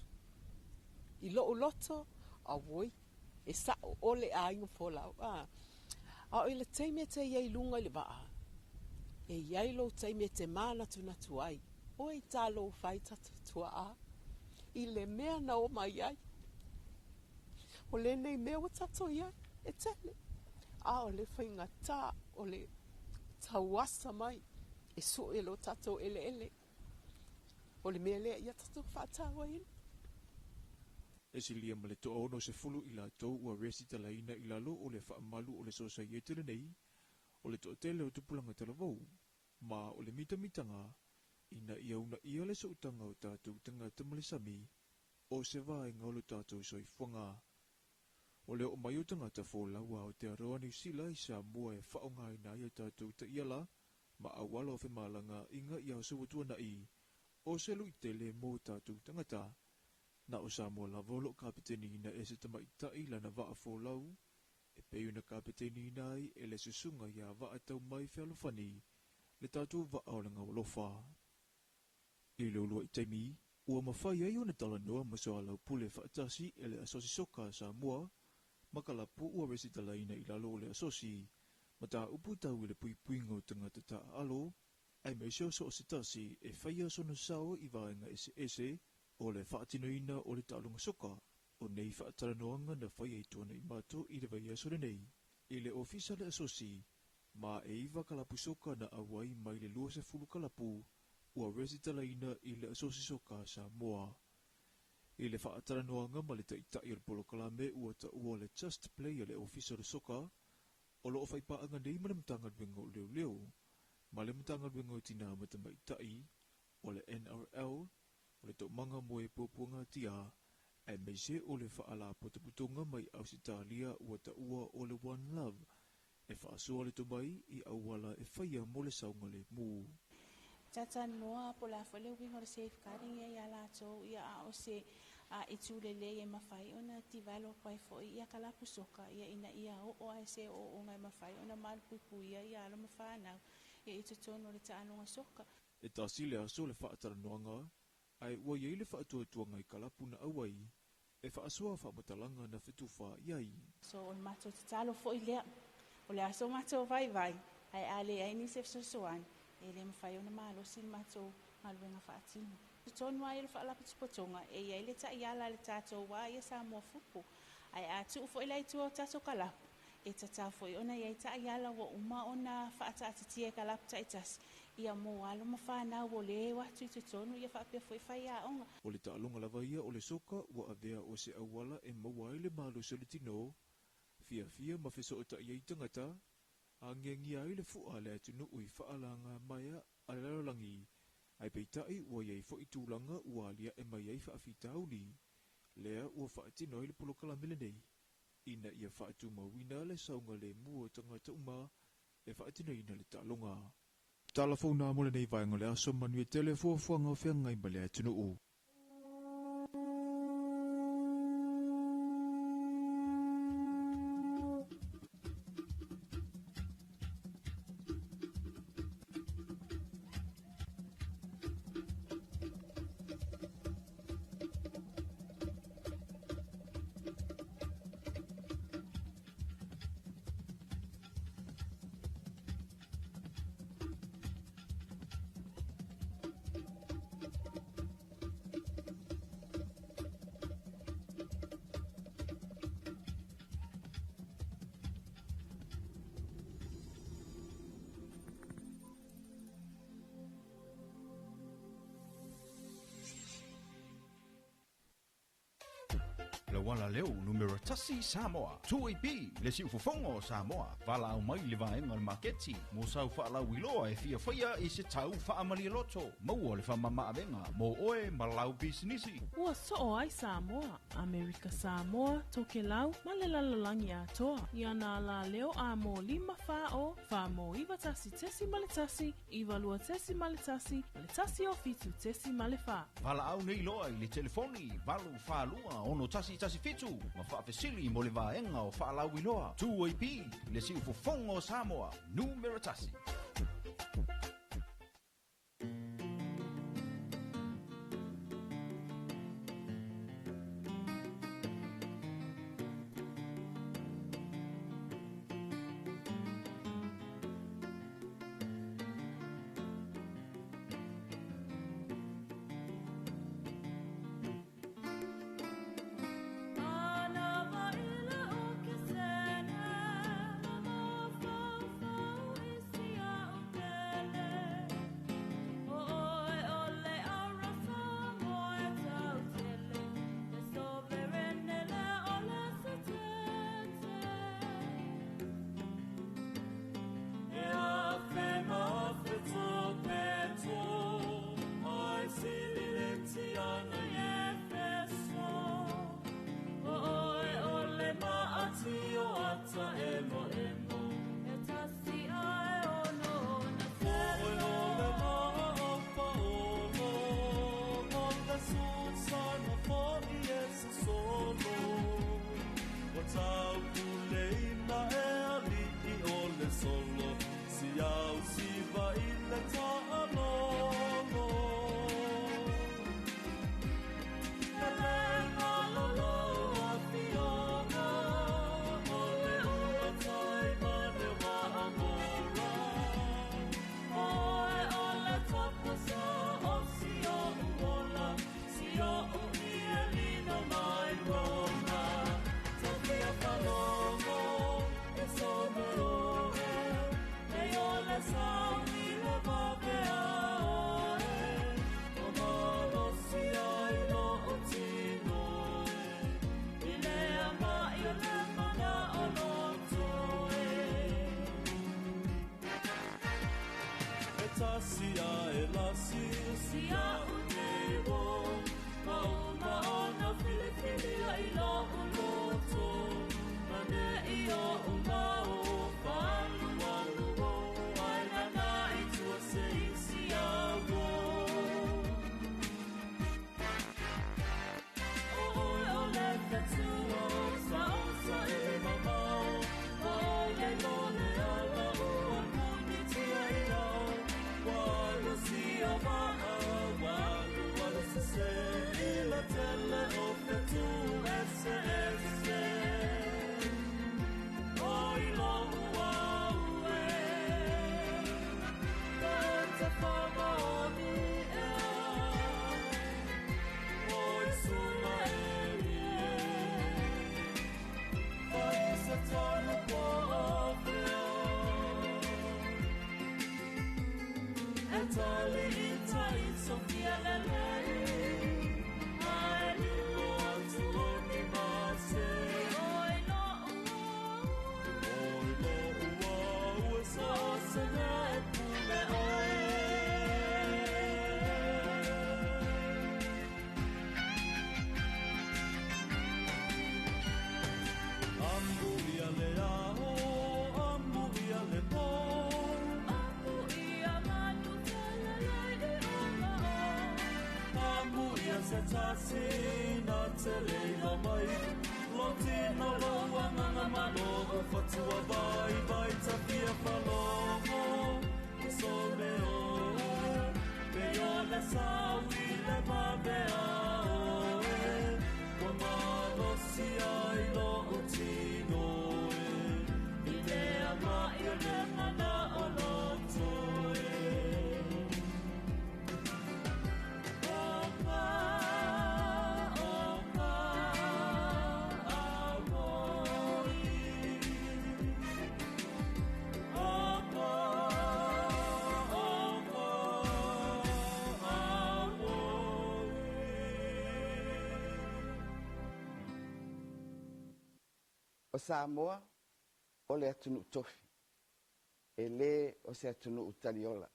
I lo'u loto, auoi, e sa'o ʻole aiga folau. A, a o i le taimi e te i ai i luga i le vaa, e i ai lou taimi e te mānatunatu ai, oi talofa e tatou tuaa, i le mea na o mai ai. O lenei mea ua tatou i ai, e tele, a o le faigata o le tauasa mai e sue lo tatou eleele. O le mea lea ia tatou faatauaina. E silia ma le 60 i latou ua resitalaina i lalo o le faamalu o le sosaiete lenei, o le toatele o tupulaga talavou, ma o le mitamitaga ina ia uunaia le sootaga o tatou tagata ma le sami, o se vaega o lo tatou soifuaga. O le oo mai o tagata folau a Aotearoa Niu Sila i Samoa e faaaogaina ai a tatou taiala ma auala o femalagaaiga i aso ua tuanai, o se luitele mo tatou tagata. Na o Samoa lava o loo kapeteniina e se tamaitai lana vaa folau, e pei ona kapeteniina ai e le susuga ia Vaataumai Fealofani le tatou vaa o le Gaualofa. I le uluai taimi, ua mafai ai ona talanoa ma soalaupule faatasi e le Asosi Soka a Samoa ma kalapu ua resitalaina i lalo o le asosi, mataupu tau i le puipuiga o tagata taaalo, aemaise o so o se tasi e faia sona sao i vaega eseese o le faatinoina o le taaloga soka. O nei faatalanoaga na faia i Tuanaimato i le vaiaso lenei i le ofisa o le asosi, ma e 9 kalapu soka na auai mai le 20 kalapu ua resitalaina i le Asosi Soka a Samoa. I le faatalanoaga ma le taitai o le polokalame ua taua le Just Play a le Ofisa o le Soka, o loo faipaaga nei ma le Matagaluega o Leoleo, ma le Matagaluega o Tinā ma Tamaitai, o le NRL, o le Toomaga mo e Puapuagatia, aemaise o le Faalapotopotoga mai Ausetalia ua taua o le One Love, e faasoa le tomai i auala e faia mo le saogalemu. Talatalanoa po o le a foi le uiga o le safeguarding ia iā latou, ia a o se itu lelei e mafai ona develop ai foi ia kalapu soka ia ina ia oo ai se ooooga e mafai ona malupuipuia ia alo ma fanau ia i totonu o le taaloga soka. E tasi le aso le faatalanoaga, ae ua i ai le faatuatuaga i kalapu na auai e faasoa faamatalaga na fetufaai ai. So o le matou tatalo foi lea, o le aso matou vaivai, ae a leai nisi e fesoasoani, e le mafai ona malosi le matou galuega faatino. Totonu lava ia o le faalapotopotoga, e i ai le taiala a le tatou uā ia Samoa Football, ae a tuu foi la i tua o tatou kalapu, e tatau foi ona i ai taiala ua uma ona faataatitia e kalapu taitasi Ia mo alo ma whanau o le watu i totonu ia whaapea foi whai aonga. O le taaloga lava ia o le soka ua avea o se auala e maua ai le malosi o le tino, fiafia ma fesootai ai tagata, agiagia ai le fu'a a le atunuu i faalagamaea a le lalolagi, ae peitai ua iai fo'i tulaga ua alia'e mai ai faafitauli, lea ua faatino ai le polokalame lenei, ina ia faatumauina le saogalemu o tagata uma e faatinoina le taaloga. Tala fou nā mo lenei vaega o le aso manuia tele fuafuaga o feagai ma le atunuu. Lawala leo numero tasi Samoa 2AP le siufofoga o Samoa valaau mai le vaega o le maketi mo sau faalauiloa e fiafaia i se tau faamalialoto maua le faamamaavega mo oe ma lau pisinisi. Ua soo ai Samoa, Amerika Samoa, Tokelau ma le lalolagi atoa. Ia nā la leo a mō 5 4 o, 4 mō 9 1.1, 9 2 1, ma le 1 o 7 4. Valaau nei loa i le telefoni 8 4 2 6 1 7 ma faafesili mo le vaega o faalauiloa 2AP le siufofoga o Samoa numera 1. O tali tai Sofia lelei Ae lilo atu o ni mase Oi lo ua Oi lo ua ua so se e pule oe Amu ia le aho, amu ia le pō Amu ia manu talalai e ola o Amu ia se tasi na te leila mai Lo tino lo wanganga malo o fatua vai vai tafia falogo So me o, pe o le saui le mavea oe Ua malosi ai lo o tino e I lea mai o le mana o loto e O ka, awoi O ka, awoi O Samoa, o le atunuu tofi. E lē o se atunuu taliola.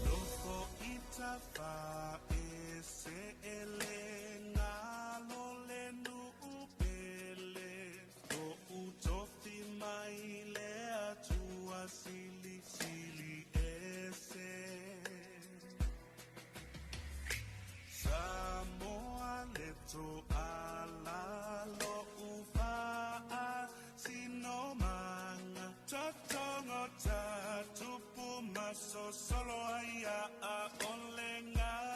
Lofo ita fa e se ele ngalo le nuu pele Ko utofi mai le atua sili sili ese Samoa le to ala lo ufa'a sino manga Totongo ta tupu maso solo ai a ole ngalo.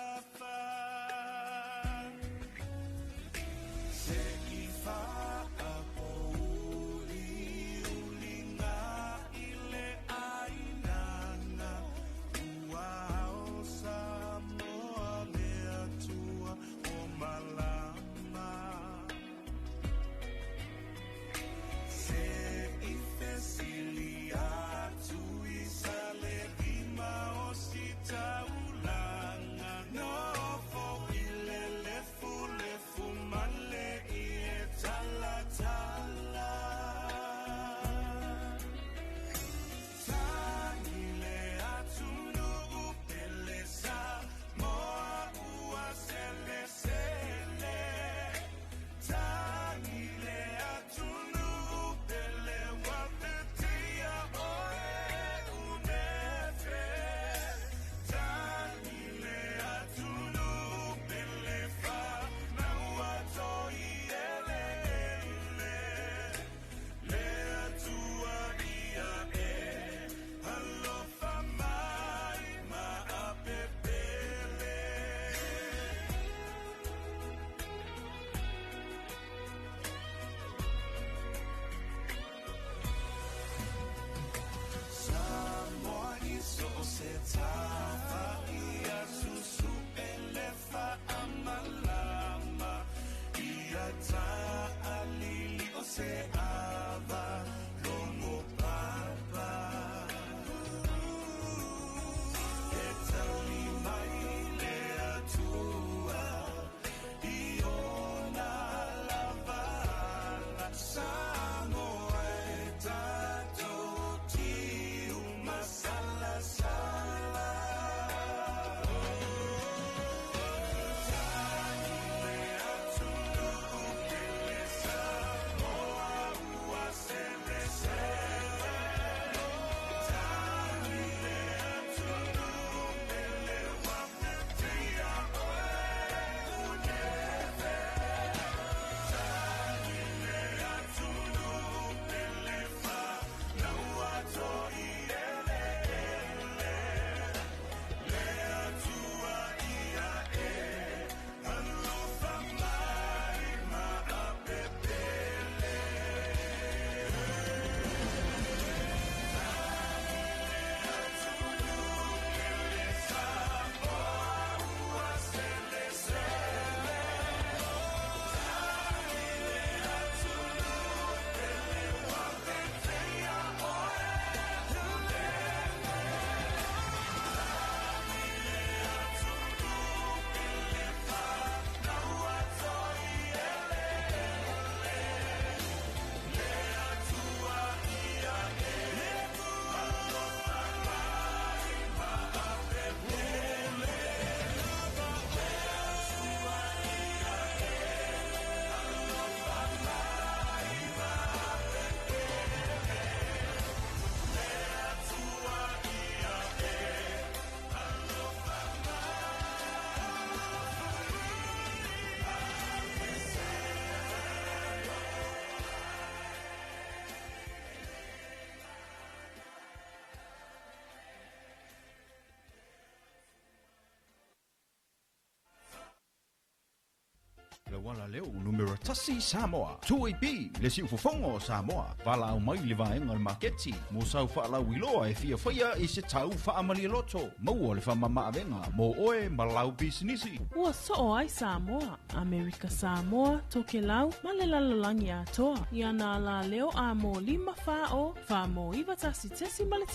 Alaleo numera tasi Samoa. 2AP le siufofoga o Samoa. Valaau mai le vaega o le maketi mo sau faalauiloa e fiafaia i se tau faamalialoto. Maua le faamamaavega mo oe ma lau pisinisi. Ua soo ai Samoa, Amerika Samoa, Tokelau ma le lalolagi atoa. I ana la leo a mo 5 4 o 4 mo 9 1.1, 9 2.1, ma le 1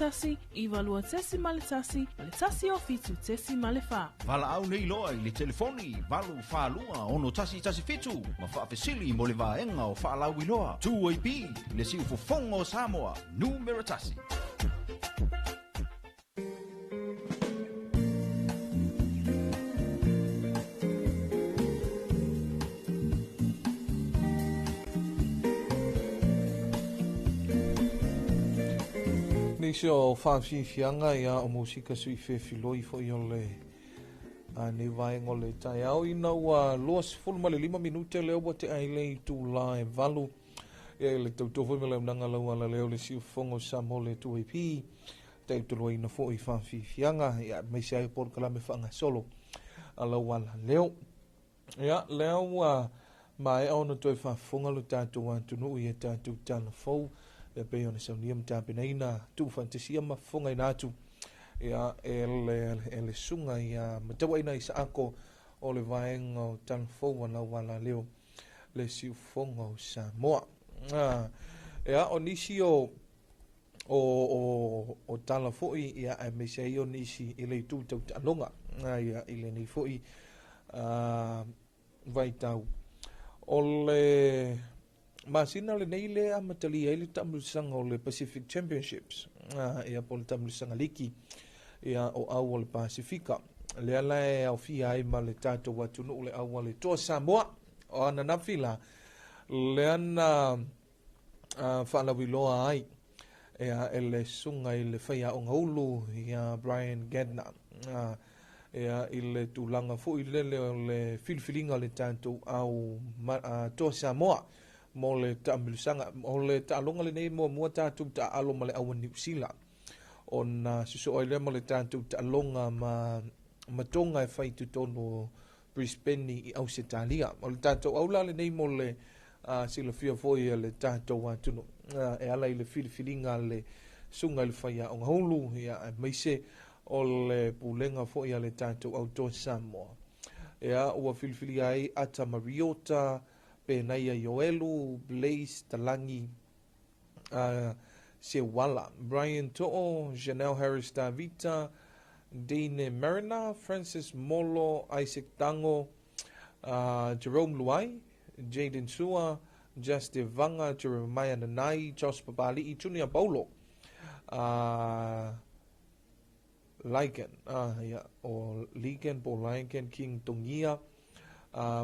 o 7.4. Valaau nei loa i le telefoni 8 4 2 6 1 1 7 ma faafesili mo le vaega o faalauiloa. 2AP le siufofoga o Samoa, numera tasi. Nisi o whawhiwhianga ia o musika sui whewhiloi fo i o le a nei vaega o le taeao ina ua 25 minute lea ua te ai le itulā e 8 ia i le tautoa foi ma le aunaga lau alaleo le siufofoga o Samoa le 2AP taitoloaina foi whawhiwhianga ia maise ai polokalame faagasolo a lau alaleo. Ia lea ua maea ona toe faafofoga lo tatou atunuu ia tatou talafou ia pei ona saunia ma tapenaina tuufaatasia ma fofogaina atu ia e le suga ia matauaina i saako o le vaega o talafou a lau alaleo le siufofoga o Samoa. Ia o nisi o tala foi ia aemaise ai o nisi i le itu tautaaloga ia i lenei foi vaitau. O le masina lenei le amatalia ai le taamilosaga o le Pacific Championships ia po o le taamilosaga liki ia o au o le Pasifika. Lea la e aofia ai ma le tatou atunuu le au a le Toa Samoa o ananafi la lea na faalauiloa ai ia e le suga i le faiaoga ulu ia Brian Gardner ia i le tulaga foi lele o le filifiliga o le tatou au Toa Samoa mo le taamilosaga. O le taaloga lenei muamua tatou taaalo ma le au a Niu Sila ona sosoo ai lea ma le tatou taaloga ma Tonga e fai i totonu o Brisbane i Ausetalia. O le tatou au la lenei mo le silafia foi e le tatou atunuu e ala i le filifiliga le suga i le faiaoga ulu ia aemaise o le pulega foi a le tatou au Toa Samoa. Ia ua filifilia ai Ata Mariota, Penaia Ioelu, Blaise Talangi, Sewala, Brian To'o, Janelle Harris Davita, Dane Mariner, Francis Molo, Isaac Tango, Jerome Luai, Jaden Sua, Justin Vanga, Jeremiah Nanai, Josh Papali'i, Junior Paulo, Lycan, ia, o Lycan, po Lycan, King Tongia,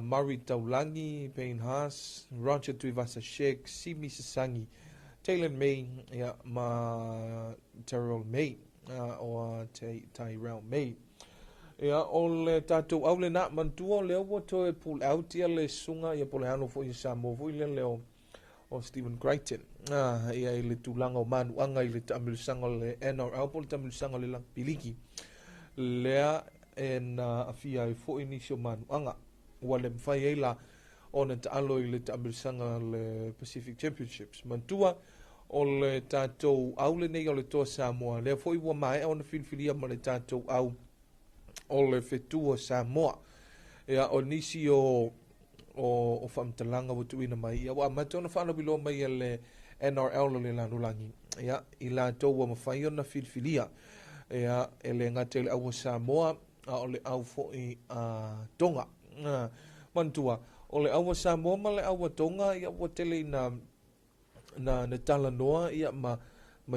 Murray Taulangi, Payne Haas, Roger Tuivasa Sheikh, Simi Sasangi, Taylor May, ia, ma Terrell May, o Tyrell May. Ia, o le tatou au lena mantua lea ua toe pull out ia le suga ia po le alo foi i Samoa foi lele o Stephen Crichton ia i le tulaga o manuaga i le taamilosaga o le NRL po le taamilosaga o le rugby league lea e na afia ai foi nisi o manuaga ua le mafai ai la ona taalo i le taamilosaga o le Pacific Championships. Mantua o le tatou au lenei o le Toa Samoa lea foi ua maea ona filifilia ma le tatou au o le fetua Samoa. Ia o nisi o faamatalaga ua tuuina mai ia ua amata ona faalauiloa mai e le NRL o le lalolagi ia i latou ua mafai ona filifilia ia e le gata i le au a Samoa a o le au foi a Tonga. Manatua o le au a Samoa ma le au a Tonga ia ua tele ina na talanoa ia ma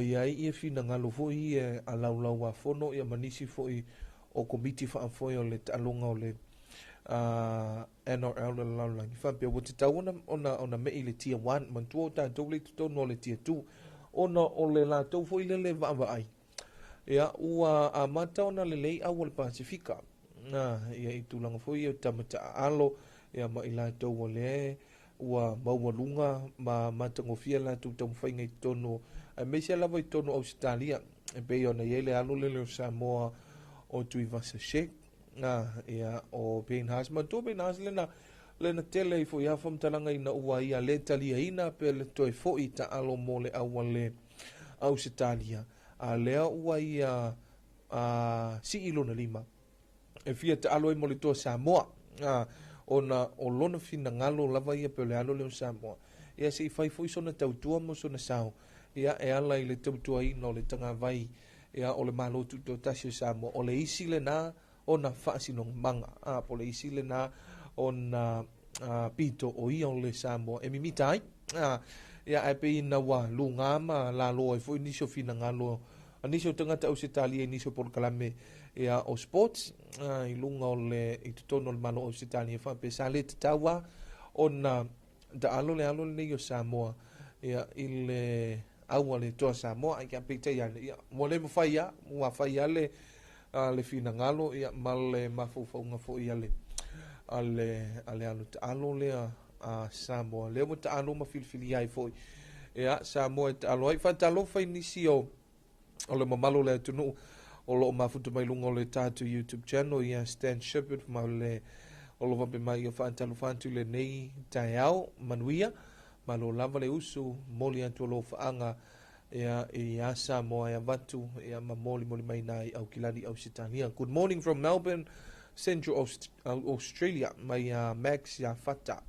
iai ia finagalo foi ia a laulau a fono ia ma nisi foi o komiti faafoe o le taaloga o le NRL le lalolagi faapea ua tatau ona mei le Tier 1 manatua o tatou le i totonu o le Tier 2 ona o le latou foi lele vaavaai ia ua amata ona lelei au o le Pasifika ia i tulaga foi ia tamataalo ia ma i latou o le ua maualuga ma matagofie latou taumafaiga i totonu aemaise lava i totonu o Ausetalia e pei ona i ai le alo lele o Samoa o Tuivasa Sheikh ia o Payne Haas. Manatua Payne Haas lena Le na tele ai fo'i a faamatalaga ina ua ia lē taliaina pe le toe fo'i taalo mo le auale Ausetalia, a lea ua ia a sii lona lima e fia taalo ai mo le toa Samoa, ona o lona finagalo lava ia pe o le alo lea o Samoa, ia se'i fai fo'i sona tautua mo sona sao, ia e ala i le tautuaina o le tagavai, ia o le Malo Tutoatasi o Samoa. O le isi lenā ona faasinomaga, a po o le isi lenā ona pito o ia o le Samoa e mimita ai, ia ae pei ina ua lugā ma lalo ai foi nisi o finagalo a nisi o tagata Ausetalia i nisi o polokalame, ia o sports, i luga o le i totonu o le Malo o Ausetalia, faapea sa lē tatau a ona taalo le alo lenei o Samoa, ia i le aua le toa Samoa. Ia peitai ane, ia ua le mafai a ua fai a le finagalo, ia ma le mafaufauga foi a le alo taalo lea a Samoa, lea ua taalo ma filifili ai foi, ia Samoa e taalo ai. Faatalofa i nisi o le mamalu o le atunuu o loo mafuta mai luga o le tatou YouTube channel, ia Stan Shepherd ma le o lo faapea mai, ia faatalofa atu i lenei taeao manuia, malo lava le usu moli atu o lou faaga, ia ia Samoa e avatu, ia ma moli moli mai nai Aukilani Ausetalia. Good morning from Melbourne, Central Australia, mai Max ia Fata,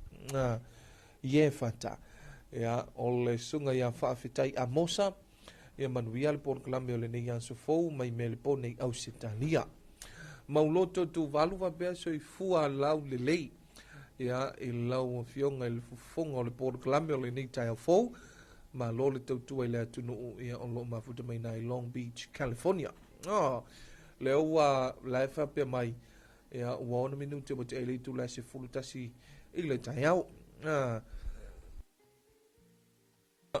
ye Fata, ia o le suga ia faafetai Amosa, ia manuia le polokalame o lenei aso fou mai Melbourne Ausetalia. Mauloto Tuvalu faapea soifua lau lelei, ia i lau afioga i le fofoga o le polokalame o lenei taeao fou, malo le tautua i le atunuu, ia o loo mafuta mai nai Long Beach, California. Lea ua la e faapea mai, ia ua 6 minute ua te le itula 11 i le taeao.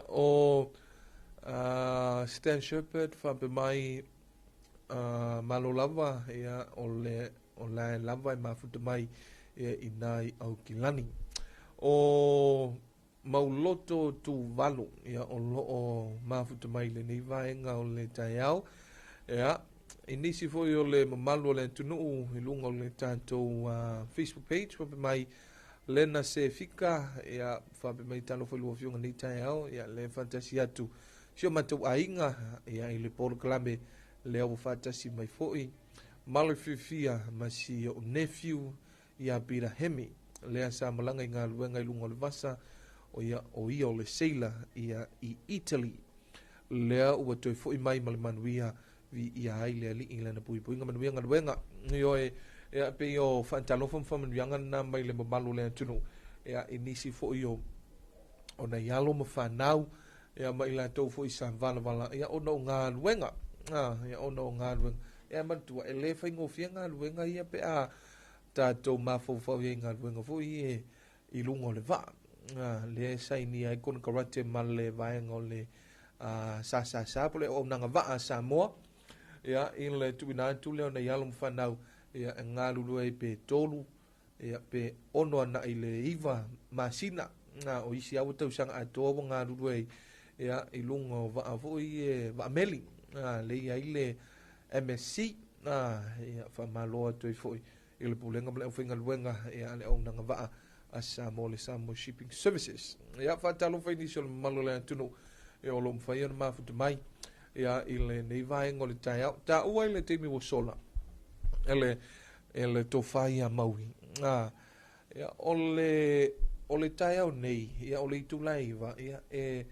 O Stan Shepherd faapea mai, malo lava, ia o le o lae lava e mafuta mai, ia i nai Aukilani. O Mauloto Tuvalu, ia o loo mafuta mai lenei vaega o le taeao, ia i nisi foi o le mamalu o le atunuu i luga o le tatou Facebook page, faapea mai Lena Sefika, ia faapea mai talofa i lua afioga nei taeao, ia le faatasi atu si o matou aiga, ia i le polokalame lea ua faatasi mai foi ma le fiafia ma si o nephew ia Peter Hemi, lea sa malaga i galuega i luga o le vasa, o ia o ia o le sailor ia i Italy, lea ua toe foi mai ma le manuia vi ia ai le alii lana puipuiga manuia galuega. Ioe, ia pei o faatalofa ma faamanuiaga lena mai le mamalu o le atunuu, ia i nisi foi o nai alo ma fanau, ia ma i latou foi sa valavala, ia ona o galuega, ia ona o galuega, ia manatua e lē faigofie galuega ia pe a tatou mafaufau i ai galuega foi e i luga o le vaa, lea e sainia ai konekarate ma le vaega o le SSS po o le auaunaga vaa a Samoa, ia i le tuuina atu lea o nai alo ma fanau, ia e galulue ai pe 3, ia pe 6 anai le 9 masina, o isi lava ua tausaga atoa ua galulue ai, ia i luga o vaa foi e vaameli, le i ai le MSC, ia faamalo atu ai foi i le pulega ma le aufaigaluega, ia le auaunaga vaa a Samoa, le Samoa Shipping Services. Ia faatalofa i nisi o le mamalu o le atunuu, ia o loo mafai ona mafuta mai, ia i lenei vaega o le taeao. Taua i le taimi ua sola e le tofa ia Maui, ia o le taeao nei, ia o le itula e 9, ia e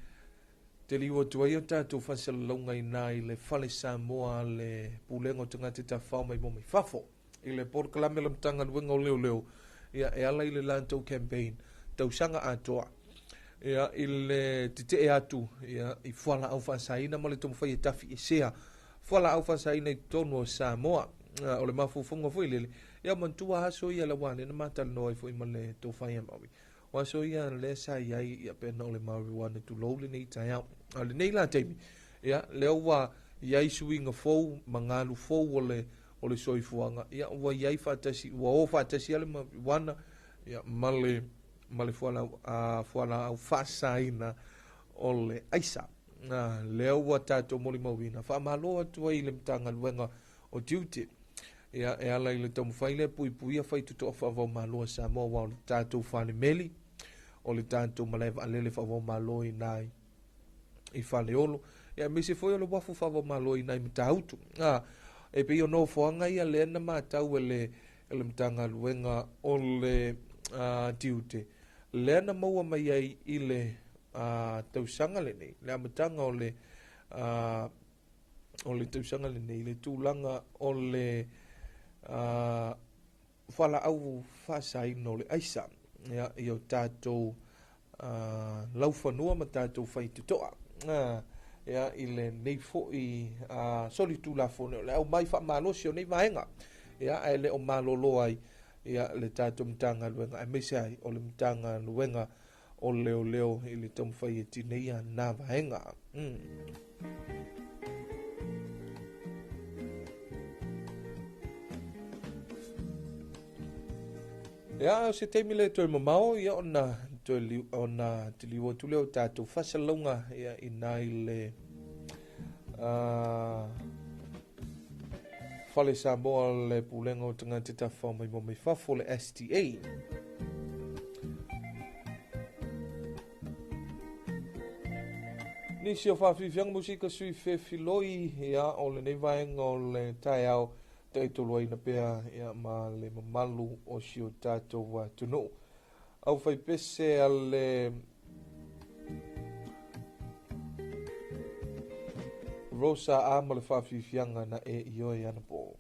te liu atu ai o tatou faasalalauga i na i le fale Samoa le pulega o tagata tafafao mai mo mai fafo i le polokalame o le Matagaluega o Leoleo, ia e ala i le latou campaign tausaga atoa, ia i le tetee atu, ia i fualaau faasaina ma le taumafai e tafi esea fualaau faasaina i totonu o Samoa. O le mafaufauga foi lele, ia manatua aso ia laua lena matalanoa ai foi ma le tofa ia Maui, o aso ia lea sa i ai, ia pe na o le marijuana tulou lenei taeao. A o lenei la taimi, ia lea ua i ai suiga fou ma galu fou o le soifuaga, ia ua i ai faatasi, ua o faatasi le marijuana, ia ma le fualaau faasaina o le aisa. Lea ua tatou molimauina, faamalo atu ai i le Matagaluega o Tiute, Ia, e ala i le taumafai lea puipuia faitotoa faavaomalo a Samoa aua o le tatou falemeli, o le tatou malae vaalele faavaomalo i ina i Faleolo, ia aemaise foi o le uafu faavaomalo i ina i Matautu. A, e pei o nofoaga ia lea na matau e le, e le Matagaluega o le tiute, lea na maua mai ai i le tausaga lenei, le amataga o le o le tausaga lenei, le tulaga o le fualaau faasaina o le aisa, ia, i o tatou laufanua ma tatou faitotoa. Ia, i lenei foi solitulafono o le aumai faamalosi o nei vaega, ia, ae le o malolo ai ia le tatou Matagaluega, aemaise ai o le Matagaluega o Leoleo i le taumafai e tineia na vaega. Ia, o se taimi le toe mamao, ia ona toe liu, ona te liu atu lea o tatou faasalalauga, ia, i nai le Fale Samoa le Pulega o Tagata Tafafao Maimoa Mai Fafo, le STA. Nisi o faafiafiaga musika sui fefiloi, ia, o lenei vaega o le taeao taitoluaina pea, ia, ma le mamalu o si o tatou atunuu. Au faipese a le Rosa A ma le faafiafiaga na e ioe ana po.